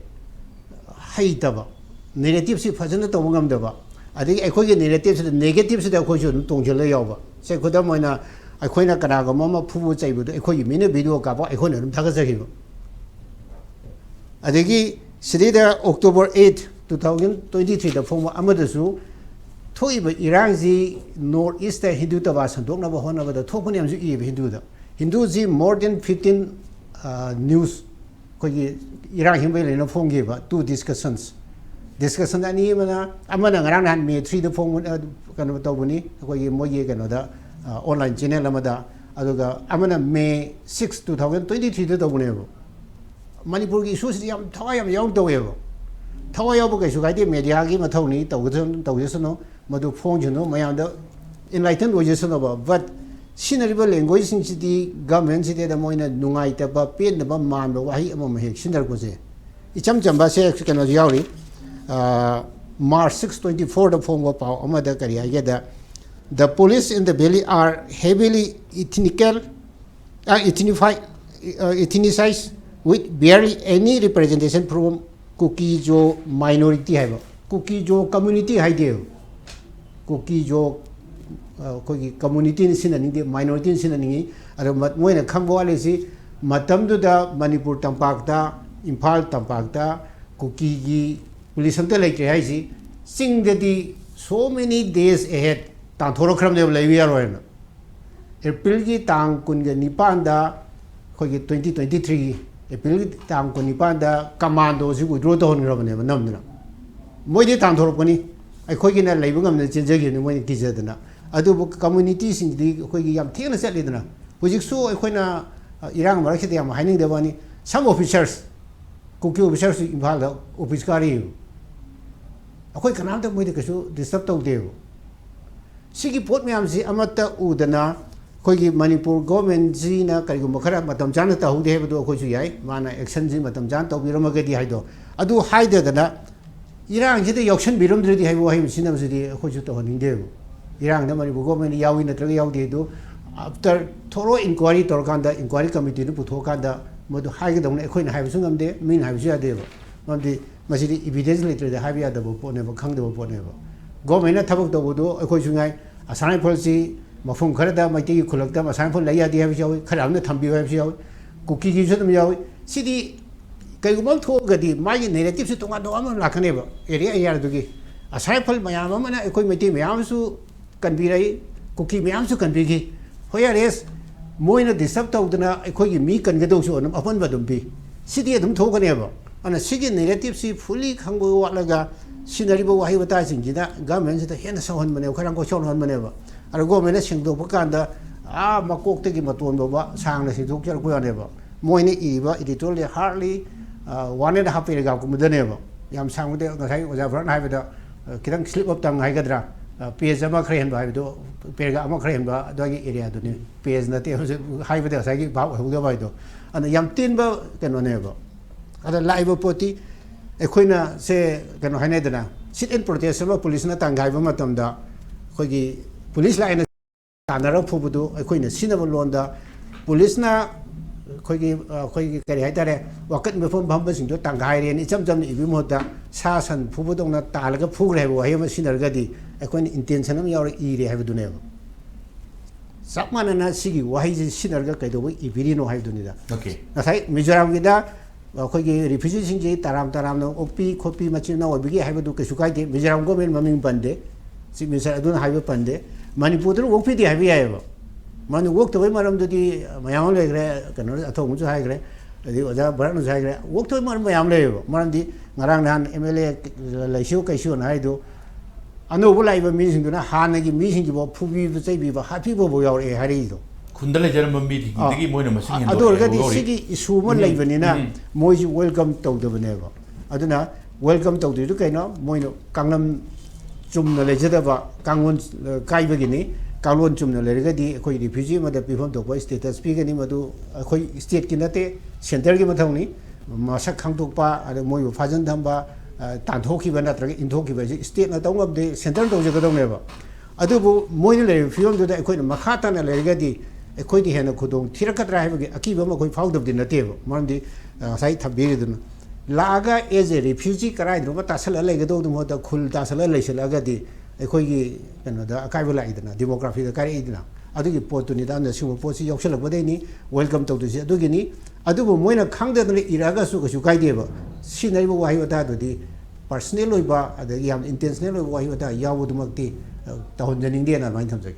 ꯍꯩꯇꯕ, ꯅꯦꯔꯦꯇꯤꯞꯁꯤ ꯐꯖꯅ ꯇꯧꯕ ꯉꯝꯗꯕ, ꯑꯗꯒꯤ ꯑꯩꯈꯣꯏꯒꯤ ꯅꯦꯔꯦꯇꯤꯞꯁꯤꯗ, ꯅꯦꯒꯦꯇꯤꯞꯁꯤꯗ ꯑꯩꯈꯣꯏꯁꯨ ꯑꯗꯨꯝ ꯇꯣꯡꯁꯤꯜꯂ ꯌꯥꯎꯕ꯫ ꯁꯦ, ꯈꯨꯗꯝ ꯑꯣꯏꯅ, ꯑꯩꯈꯣꯏꯅ ꯀꯅꯥꯒꯨꯝꯕ ꯑꯃ ꯐꯨꯕ ꯆꯩꯕꯗꯣ ꯑꯩꯈꯣꯏꯒꯤ ꯃꯤꯅ ꯚꯤꯗꯤꯑꯣ ꯀꯥꯞꯄ, ꯑꯩꯈꯣꯏꯅ ꯑꯗꯨꯝ ꯊꯥꯒꯠꯆꯈꯤꯕ꯫ ꯑꯗꯒꯤ ꯁꯤꯗꯩꯗ October eight, two thousand twenty-threeꯗ ꯐꯣꯡꯕ ꯑꯃꯗꯁꯨ ꯊꯣꯛꯏꯕ ꯏꯔꯥꯡꯁꯤ North East ꯇ ꯍꯤꯟꯗꯨꯇꯕꯥ ꯁꯟꯗꯣꯛꯅꯕ ꯍꯣꯠꯅꯕꯗ ꯊꯣꯛꯄꯅꯤ ꯌꯥꯝꯁꯨ ꯏꯌꯦꯕ ꯍꯤꯟꯗꯨꯗ꯫ ꯍꯤꯟꯗꯨꯁꯤ more than fifteen news ꯑꯩꯈꯣꯏꯒꯤ ꯏꯔꯥꯡ ꯍꯤꯡꯕꯩ ꯂꯩꯅ ꯐꯣꯡꯈꯤꯕ two discussions꯫ Discussion ꯑꯅꯤ ꯑꯃꯅ, ꯑꯃꯅ ꯉꯔꯥꯡ ꯅꯍꯥꯟ May three ꯗ ꯐꯣꯡꯕ, ꯑ, ꯀꯩꯅꯣ ꯇꯧꯕꯅꯤ, ꯑꯩꯈꯣꯏꯒꯤ ꯃꯣꯏꯒꯤ ꯀꯩꯅꯣꯗ, ꯑ, online channel ꯑꯃꯗ꯫ ꯑꯗꯨꯒ ꯑꯃꯅ May six, two thousand twenty three ꯗ ꯇꯧꯕꯅꯦꯕ꯫ ꯃꯅꯤꯄꯨꯔꯒꯤ issue ꯁꯤꯗꯤ ꯌꯥꯝ ꯊꯋꯥꯏ ꯌꯥꯝ ꯌꯥꯎꯅ ꯇꯧꯋꯦꯕ꯫ ꯊꯋꯥꯏ ꯌꯥꯎꯕ ꯀꯩꯁꯨ ꯀꯥꯏꯗꯦ, media ꯒꯤ ꯃꯊꯧꯅꯤ, ꯇꯧꯒꯗꯕ ꯇꯧꯖꯁꯅꯨ, ꯃꯗꯨ ꯐꯣꯡꯁꯅꯨ, ꯃꯌꯥꯝꯗ enlighten ꯑꯣꯏꯖꯁꯅꯨꯕ꯫ But ꯁꯤꯖꯤꯟꯅꯔꯤꯕ language ꯁꯤꯡꯁꯤꯗꯤ government ꯁꯤꯗꯩꯗ ꯃꯣꯏꯅ ꯅꯨꯡꯉꯥꯏꯇꯕ, ꯄꯦꯟꯗꯕ ꯃꯥꯟꯕ ꯋꯥꯍꯩ ꯑꯃꯃꯝ ꯍꯦꯛ ꯁꯤꯖꯤꯟꯅꯔꯛꯄꯁꯦ ꯏꯆꯝ ꯆꯝꯕ꯫ ꯁꯦ ꯀꯩꯅꯣꯁꯨ ꯌꯥꯎꯔꯤ꯫ ꯑ, March six, twenty four ꯗ ꯐꯣꯡꯕ ꯄꯥꯎ ꯑꯃꯗ ꯀꯔꯤ ꯍꯥꯏꯒꯦꯗ, "The police in the valley are heavily ethnical, uh, ethnify, uh, ethnicized with barely any representation from Kuki-Zo minority" ꯍꯥꯏꯕ꯫ Kuki-Zo community ꯍꯥꯏꯗꯦꯕ꯫ Kuki-Zo, ꯑ, ꯑꯩꯈꯣꯏꯒꯤ community ꯅ ꯁꯤꯖꯤꯟꯅꯅꯤꯡꯗꯦ, minority ꯅ ꯁꯤꯖꯤꯟꯅꯅꯤꯡꯉꯤ꯫ ꯑꯗꯣ ꯃ-, ꯃꯣꯏꯅ ꯈꯪꯕ ꯋꯥꯠꯂꯤꯁꯤ, ꯃꯇꯝꯗꯨꯗ ꯃꯅꯤꯄꯨꯔ ꯇꯝꯄꯥꯛꯇ, ꯏꯝꯐꯥꯜ ꯇꯝꯄꯥꯛꯇ ꯀꯨꯀꯤꯒꯤ police ꯑꯝꯇ ꯂꯩꯇ꯭ꯔꯦ ꯍꯥꯏꯁꯤ, ꯆꯤꯡꯗꯗꯤ so many days ahead ꯇꯥꯟꯊꯣꯔꯛꯈ꯭ꯔꯕꯅꯦꯕ, ꯂꯩꯕ ꯌꯥꯔꯣꯏꯅ꯫ April ꯒꯤ ꯇꯥꯡ ꯀꯨꯟꯒ ꯅꯤꯄꯥꯟꯗ, ꯑꯩꯈꯣꯏꯒꯤ twenty twenty three ꯒꯤ April ꯒꯤ ꯇꯥꯡ ꯀꯨꯟꯅꯤꯄꯥꯟꯗ commando ꯁꯤ withdraw ꯇꯧꯍꯟꯈ꯭ꯔꯕꯅꯦꯕ ꯅꯝꯗꯅ꯫ ꯃꯣꯏꯗꯤ ꯇꯥꯟꯊꯣꯔꯛꯄꯅꯤ, ꯑꯩꯈꯣꯏꯒꯤꯅ ꯂꯩꯕ ꯉꯝꯗꯅ ꯆꯦꯟꯖꯈꯤꯕꯅꯤ, ꯃꯣꯏꯅ ꯀꯤꯖꯗꯅ꯫ ꯑꯗꯨꯕꯨ community ꯁꯤꯡꯗꯤ ꯑꯩꯈꯣꯏꯒꯤ ꯌꯥꯝ ꯊꯦꯡꯅ ꯆꯠꯂꯤꯗꯅ꯫ ꯍꯧꯖꯤꯛꯁꯨ ꯑꯩꯈꯣꯏꯅ, ꯑ, ꯏꯔꯥꯡ ꯃꯔꯛꯁꯤꯗ ꯌꯥꯝ ꯍꯥꯏꯅꯤꯡꯗꯕ ꯋꯥꯅꯤ, some officers, ꯀꯨꯀꯤ officers ꯏꯝꯐꯥꯜꯗ office ꯀꯥꯔꯤꯕ꯫ ꯑꯩꯈꯣꯏ ꯀꯅꯥꯝꯇ ꯃꯣꯏꯗ ꯀꯩꯁꯨ disturb ꯇꯧꯗꯦꯕ꯫ ꯁꯤꯒꯤ ꯄꯣꯠ ꯃꯌꯥꯝꯁꯤ ꯑꯃꯠꯇ ꯎꯗꯅ ꯑꯩꯈꯣꯏꯒꯤ ꯃꯅꯤꯄꯨꯔ government ꯁꯤꯅ ꯀꯔꯤꯒꯨꯝꯕ ꯈꯔ ꯃꯇꯝ ꯆꯥꯅ ꯇꯧꯍꯧꯗꯦ ꯍꯥꯏꯕꯗꯣ ꯑꯩꯈꯣꯏꯁꯨ ꯌꯥꯏ, ꯃꯥꯅ action ꯁꯤ ꯃꯇꯝ ꯆꯥꯅ ꯇꯧꯕꯤꯔꯝꯃꯒꯗꯤ ꯍꯥꯏꯗꯣ꯫ ꯑꯗꯨ ꯍꯥꯏꯗꯗꯅ ꯏꯔꯥꯡꯁꯤꯗ ꯌꯥꯎꯁꯟꯕꯤꯔꯝꯗ꯭ꯔꯗꯤ ꯍꯥꯏꯕ ꯋꯥꯍꯩ ꯑꯃ ꯁꯤꯖꯤꯟꯅꯕꯁꯤꯗꯤ ꯑꯩꯈꯣꯏꯁꯨ ꯇꯧꯍꯟꯅꯤꯡꯗꯦꯕ꯫ ꯏꯔꯥꯡꯗ ꯃꯅꯤꯄꯨꯔ government ꯌꯥꯎꯏ ꯅꯠꯇ꯭ꯔꯒ ꯌꯥꯎꯗꯦ ꯑꯗꯨ after thorough inquiry ꯇꯧꯔꯀꯥꯟꯗ, inquiry committee ꯗꯨ ꯄꯨꯊꯣꯛꯑꯀꯥꯟꯗ ꯃꯗꯨ ꯍꯥꯏꯒꯗꯧꯅꯤ꯫ ꯑꯩꯈꯣꯏꯅ ꯍꯥꯏꯕꯁꯨ ꯉꯝꯗꯦ, ꯃꯤꯅ ꯍꯥꯏꯕꯁꯨ ꯌꯥꯗꯦꯕ꯫ ꯃꯔꯝꯗꯤ ꯃꯁꯤꯗꯤ evidence ꯂꯩꯇ꯭ꯔꯗꯤ ꯍꯥꯏꯕ ꯌꯥꯗꯕ ꯄꯣꯠꯅꯦꯕ, ꯈꯪꯗꯕ ꯄꯣꯠꯅꯦꯕ꯫ Government ꯅ ꯊꯕꯛ ꯇꯧꯕꯗꯣ ꯑꯩꯈꯣꯏꯁꯨ ꯉꯥꯏ, ꯑꯁꯥꯝ ꯔꯥꯏꯐꯜꯁꯤ ꯃꯐꯝ ꯈꯔꯗ ꯃꯩꯇꯩꯒꯤ ꯈꯨꯜꯂꯛꯇ ꯑꯁꯥꯝ ꯔꯥꯏꯐꯜ ꯂꯩ ꯌꯥꯗꯦ ꯍꯥꯏꯕꯁꯨ ꯌꯥꯎꯏ, ꯈꯔ ꯑꯃꯅ ꯊꯝꯕꯤꯌꯨ ꯍꯥꯏꯕꯁꯨ ꯌꯥꯎꯏ, ꯀꯨꯀꯤꯒꯤꯁꯨ ꯑꯗꯨꯝ ꯌꯥꯎꯏ꯫ ꯁꯤꯗꯤ ꯀꯩꯒꯨꯝꯕ ꯑꯃ ꯊꯣꯛꯑꯒꯗꯤ ꯃꯥꯒꯤ narrative ꯁꯤ ꯇꯣꯉꯥꯟ ꯇꯣꯉꯥꯟꯕ ꯑꯃ ꯂꯥꯛꯀꯅꯦꯕ, area area ꯗꯨꯒꯤ꯫ ꯑꯁꯥꯏꯐꯜ ꯃꯌꯥꯝ ꯑꯃꯅ ꯑꯩꯈꯣꯏ ꯃꯩꯇꯩ ꯃꯌꯥꯝꯁꯨ ꯀꯟꯕꯤꯔꯛꯏ, ꯀꯨꯀꯤ ꯃꯌꯥꯝꯁꯨ ꯀꯟꯕꯤꯈꯤ꯫ ꯍꯣꯏ, ꯑꯥꯔ ꯑꯦꯁ ꯃꯣꯏꯅ ꯗꯤꯁꯇꯔꯕ ꯇꯧꯗꯅ ꯑꯩꯈꯣꯏꯒꯤ ꯃꯤ ꯀꯟꯒꯗꯧꯁꯨ ꯑꯗꯨꯝ ꯑꯄꯟꯕ ꯑꯗꯨꯝ ꯄꯤ꯫ ꯁꯤꯗꯤ ꯑꯗꯨꯝ ꯊꯣꯛꯀꯅꯦꯕ꯫ ꯑꯗꯨꯅ ꯁꯤꯒꯤ ꯅꯦꯔꯦꯇꯤꯞꯁꯤ ꯐꯨꯜꯂꯤ ꯈꯪꯕ ꯋꯥꯠꯂꯒ ꯁꯤꯖꯤꯟꯅꯔꯤꯕ ꯋꯥꯍꯩ ꯋꯥꯇꯥꯁꯤꯡꯁꯤꯅ ꯒꯃꯦꯟꯁꯤꯗ ꯍꯦꯟꯅ ꯁꯥꯎꯍꯟꯕꯅꯦꯕ, ꯈꯣꯏꯔꯥꯡ ꯈꯣꯏꯁꯥꯎꯅꯍꯟꯕꯅꯦꯕ꯫ ꯑꯗꯣ ꯒꯣꯃꯦꯟꯅ ꯁꯦꯡꯗꯣꯛꯄ ꯀꯥꯟꯗ ꯑꯥ ꯃꯀꯣꯛꯇꯒꯤ ꯃꯇꯣꯟ ꯐꯥꯎꯕ ꯁꯥꯡꯅ ꯁꯦꯡꯗꯣꯛꯆꯔꯛꯄ ꯌꯥꯅꯦꯕ꯫ ꯃꯣꯏꯅ ꯏꯔꯤꯕ editorial hardly, ꯑ, one and a half paragraph ꯀꯨꯝꯕꯗꯅꯦꯕ꯫ ꯌꯥꯝ ꯁꯥꯡꯕꯗꯤ ꯉꯁꯥꯏ ꯑꯣꯖꯥ ꯚꯔꯠꯅ ꯍꯥꯏꯕꯗ, ꯑ, ꯈꯤꯇꯪ slip of tongue ꯍꯥꯏꯒꯗ꯭ꯔꯥ, ꯑ, page ꯑꯃ ꯈꯔ ꯍꯦꯟꯕ ꯍꯥꯏꯕꯗꯣ, paragraph ꯑꯃ ꯈꯔ ꯍꯦꯟꯕ ꯑꯗꯨꯋꯥꯏꯒꯤ areaꯗꯨꯅꯤ꯫ Page ꯅꯠꯇꯦ ꯍꯧꯖꯤꯛ ꯍꯥꯏꯕꯗ ꯉꯁꯥꯏꯒꯤ ꯚꯥꯞ ꯑꯣꯏꯍꯧꯗꯕ ꯍꯥꯏꯗꯣ꯫ ꯑꯗꯨꯅ ꯌꯥꯝ ꯇꯦꯟꯕ ꯀꯩꯅꯣꯅꯦꯕ꯫ ꯑꯗ ꯂꯥꯛꯏꯕ ꯄꯣꯠꯇꯤ ꯑꯩꯈꯣꯏꯅ ꯁꯦ ꯀꯩꯅꯣ ꯍꯥꯏꯅꯩꯗꯅ, sit in protest ꯑꯃ ꯄꯨꯂꯤꯁꯅ ꯇꯥꯟꯒꯥꯏꯕ ꯃꯇꯝꯗ ꯑꯩꯈꯣꯏꯒꯤ ꯄꯨꯂꯤꯁ ꯂꯥꯛꯑꯦꯅ ꯇꯥꯟꯅꯔ ꯐꯨꯕꯗꯨ ꯑꯩꯈꯣꯏꯅ ꯁꯤꯖꯤꯟꯅꯕ ꯂꯣꯟꯗ ꯄꯨꯂꯤꯁꯅ ꯑꯩꯈꯣꯏꯒꯤ, ꯑꯩꯈꯣꯏꯒꯤ ꯀꯔꯤ ꯍꯥꯏꯇꯥꯔꯦ, ꯋꯥꯀꯠ ꯃꯤꯐꯝ ꯐꯝꯕꯁꯤꯡꯗꯣ ꯇꯥꯟꯒꯥꯏꯔꯦꯅ ꯏꯆꯝ ꯆꯝꯅ ꯏꯕꯒꯤ ꯃꯍꯨꯠꯇ ꯁꯥ ꯁꯟ ꯐꯨꯕꯗꯧꯅ ꯇꯥꯜꯂꯒ ꯐꯨꯈ꯭ꯔꯦ ꯍꯥꯏꯕ ꯋꯥꯍꯩ ꯑꯃ ꯁꯤꯖꯤꯟꯅꯔꯒꯗꯤ ꯑꯩꯈꯣꯏꯅ intention ꯑꯃ ꯌꯥꯎꯔ ꯏꯔꯦ ꯍꯥꯏꯕꯗꯨꯅꯦꯕ꯫ ꯆꯞ ꯃꯥꯟꯅꯅ ꯁꯤꯒꯤ ꯋꯥꯍꯩꯁꯦ ꯁꯤꯖꯤꯟꯅꯔꯒ ꯀꯩꯗꯧꯕꯩ ꯏꯕꯤꯔꯤꯅꯣ ꯍꯥꯏꯕꯗꯨꯅꯤꯗ꯫ Okay. ꯉꯁꯥꯏ ꯃꯤꯖꯣꯔꯥꯝꯒꯤꯗ ꯑꯩꯈꯣꯏꯒꯤ refugeeꯁꯤꯡꯁꯤ ꯇꯔꯥꯝ ꯇꯔꯥꯝꯅ ꯑꯣꯛꯄꯤ ꯈꯣꯠꯄꯤ ꯃꯆꯤꯟ ꯃꯅꯥꯎ ꯑꯣꯏꯕꯒꯤ ꯍꯥꯏꯕꯗꯨ ꯀꯩꯁꯨ ꯀꯥꯏꯗꯦ꯫ ꯃꯤꯖꯣꯔꯥꯝ government ꯃꯃꯤꯡ ꯄꯟꯗꯦ, Chief Minister ꯑꯗꯨꯅ ꯍꯥꯏꯕ ꯄꯟꯗꯦ꯫ ꯃꯅꯤꯄꯨꯔꯗꯅ ꯑꯣꯛꯄꯤꯗꯦ ꯍꯥꯏꯕ ꯌꯥꯏꯑꯕ꯫ ꯃꯔꯝꯗꯤ ꯑꯣꯛꯇꯕꯩ ꯃꯔꯝꯗꯨꯗꯤ ꯃꯌꯥꯝ ꯑꯃ ꯂꯩꯈ꯭ꯔꯦ, ꯀꯩꯅꯣ ꯑꯊꯧꯕꯅꯁꯨ ꯍꯥꯏꯈ꯭ꯔꯦ, ꯑꯗꯩ ꯑꯣꯖꯥ ꯚꯔꯠꯅꯁꯨ ꯍꯥꯏꯈ꯭ꯔꯦ꯫ ꯑꯣꯛꯇꯕꯩ ꯃꯔꯝ ꯃꯌꯥꯝ ꯂꯩꯌꯦꯕ꯫ ꯃꯔꯝꯗꯤ ꯉꯔꯥꯡ ꯅꯍꯥꯟ M L A ꯂꯩꯁꯤꯌꯣ ꯀꯩꯁꯤꯌꯣꯅ ꯍꯥꯏꯗꯨ ꯑꯅꯧꯕ ꯂꯥꯛꯏꯕ ꯃꯤꯁꯤꯡꯗꯨꯅ ꯍꯥꯟꯅꯒꯤ ꯃꯤꯁꯤꯡꯒꯤꯐꯥꯎ ꯐꯨꯕꯤꯕ ꯆꯩꯕꯤꯕ ꯍꯥꯠꯄꯤꯕꯐꯥꯎ ꯌꯥꯎꯔꯛꯑꯦ ꯍꯥꯏꯔꯛꯏꯗꯣ꯫ ꯈꯨꯟꯗ ꯂꯩꯖꯔꯝꯕ ꯃꯤꯗꯒꯤ ꯑꯥ꯫ ꯃꯣꯏꯅ ꯃꯁꯤꯡ ꯑꯗꯨ ꯍꯦꯟꯗꯣꯛꯑꯦ ꯑꯣꯏꯔꯒꯗꯤ ꯍꯥꯏꯕ ꯂꯧꯔꯤ꯫ ꯁꯤꯒꯤ issue ꯑꯃ ꯂꯩꯕꯅꯤꯅ ꯎꯝ꯫ ꯃꯣꯏꯁꯨ welcome ꯇꯧꯗꯕꯅꯦꯕ꯫ ꯑꯗꯨꯅ welcome ꯇꯧꯗ꯭ꯔꯤꯗꯨ ꯀꯩꯅꯣ? ꯃꯣꯏꯅ ꯀꯥꯡꯂꯝ ꯆꯨꯝꯅ ꯂꯩꯖꯗꯕ, ꯀꯥꯡꯂꯣꯟ, ꯑ, ꯀꯥꯏꯕꯒꯤꯅꯤ꯫ ꯀꯥꯡꯂꯣꯟ ꯆꯨꯝꯅ ꯂꯩꯔꯒꯗꯤ ꯑꯩꯈꯣꯏ refugee ꯑꯃꯗ ꯄꯤꯐꯝ ꯊꯣꯛꯄ status ꯄꯤꯒꯅꯤ꯫ ꯃꯗꯨ ꯑꯩꯈꯣꯏ stateꯀꯤ ꯅꯠꯇꯦ, centreꯒꯤ ꯃꯊꯧꯅꯤ꯫ ꯃꯁꯛ ꯈꯪꯗꯣꯛꯄ, ꯑꯗ ꯃꯣꯏꯕꯨ ꯐꯥꯖꯤꯟ ꯊꯝꯕ, ꯑ, ꯇꯥꯟꯊꯣꯛꯈꯤꯕ ꯅꯠꯇ꯭ꯔꯒ ꯏꯟꯊꯣꯛꯈꯤꯕ ꯍꯥꯏꯁꯦ stateꯅ ꯇꯧ ꯉꯝꯗꯦ, centreꯅ ꯇꯧꯖꯒꯗꯧꯅꯦꯕ꯫ ꯑꯗꯨꯕꯨ ꯃꯣꯏꯅ ꯂꯩꯔꯤꯕ ꯐꯤꯕꯝꯗꯨꯗ ꯑꯩꯈꯣꯏꯅ ꯃꯈꯥ ꯇꯥꯅ ꯂꯩꯔꯒꯗꯤ ꯑꯩꯈꯣꯏꯗ ꯍꯦꯟꯅ ꯈꯨꯗꯣꯡ ꯊꯤꯔꯛꯀꯗ꯭ꯔꯥ ꯍꯥꯏꯕꯒꯤ ꯑꯀꯤꯕ ꯑꯃ ꯑꯩꯈꯣꯏ ꯐꯥꯎꯗꯕꯗꯤ ꯅꯠꯇꯦꯕ꯫ ꯃꯔꯝꯗꯤ, ꯑ, ꯉꯁꯥꯏ ꯊꯝꯕꯤꯔꯤꯗꯨꯅ ꯂꯥꯛꯑꯒ as a refugee ꯀꯗꯥꯏꯗꯅꯣꯃ ꯇꯥꯁꯜꯂ ꯂꯩꯒꯗꯧꯕꯗꯨ ꯃꯍꯨꯠꯇ ꯈꯨꯜ ꯇꯥꯁꯜꯂ ꯂꯩꯁꯤꯜꯂꯛꯑꯒꯗꯤ ꯑꯩꯈꯣꯏꯒꯤ ꯀꯩꯅꯣꯗ ꯑꯀꯥꯏꯕ ꯂꯥꯛꯏꯗꯅ, demographyꯗ ꯀꯥꯏꯔꯛꯏꯗꯅ꯫ ꯑꯗꯨꯒꯤ ꯄꯣꯠꯇꯨꯅꯤꯗ꯫ ꯑꯗꯨꯅ ꯁꯤꯒꯨꯝꯕ ꯄꯣꯠꯁꯤ ꯌꯥꯎꯁꯜꯂꯛꯄꯗꯩꯅꯤ welcome ꯇꯧꯗꯣꯏꯁꯦ, ꯑꯗꯨꯒꯤꯅꯤ꯫ ꯑꯗꯨꯕꯨ ꯃꯣꯏꯅ ꯈꯪꯗꯗꯅ ꯏꯔꯛꯑꯒꯁꯨ ꯀꯩꯁꯨ ꯀꯥꯏꯗꯦꯕ꯫ ꯁꯤꯖꯤꯟꯅꯔꯤꯕ ꯋꯥꯍꯩ ꯋꯥꯇꯥꯗꯨꯗꯤ ꯄꯔꯁꯅꯦꯜ ꯑꯣꯏꯕ, ꯑꯗꯒꯤ ꯌꯥꯝ ꯏꯟꯇꯦꯟꯁꯅꯦꯜ ꯑꯣꯏꯕ ꯋꯥꯍꯩ ꯋꯥꯇꯥ ꯌꯥꯎꯕꯗꯨꯃꯛꯇꯤ, ꯑ, ꯇꯧꯍꯟꯖꯅꯤꯡꯗꯦꯅ ꯑꯗꯨꯃꯥꯏꯅ ꯊꯝꯖꯒꯦ꯫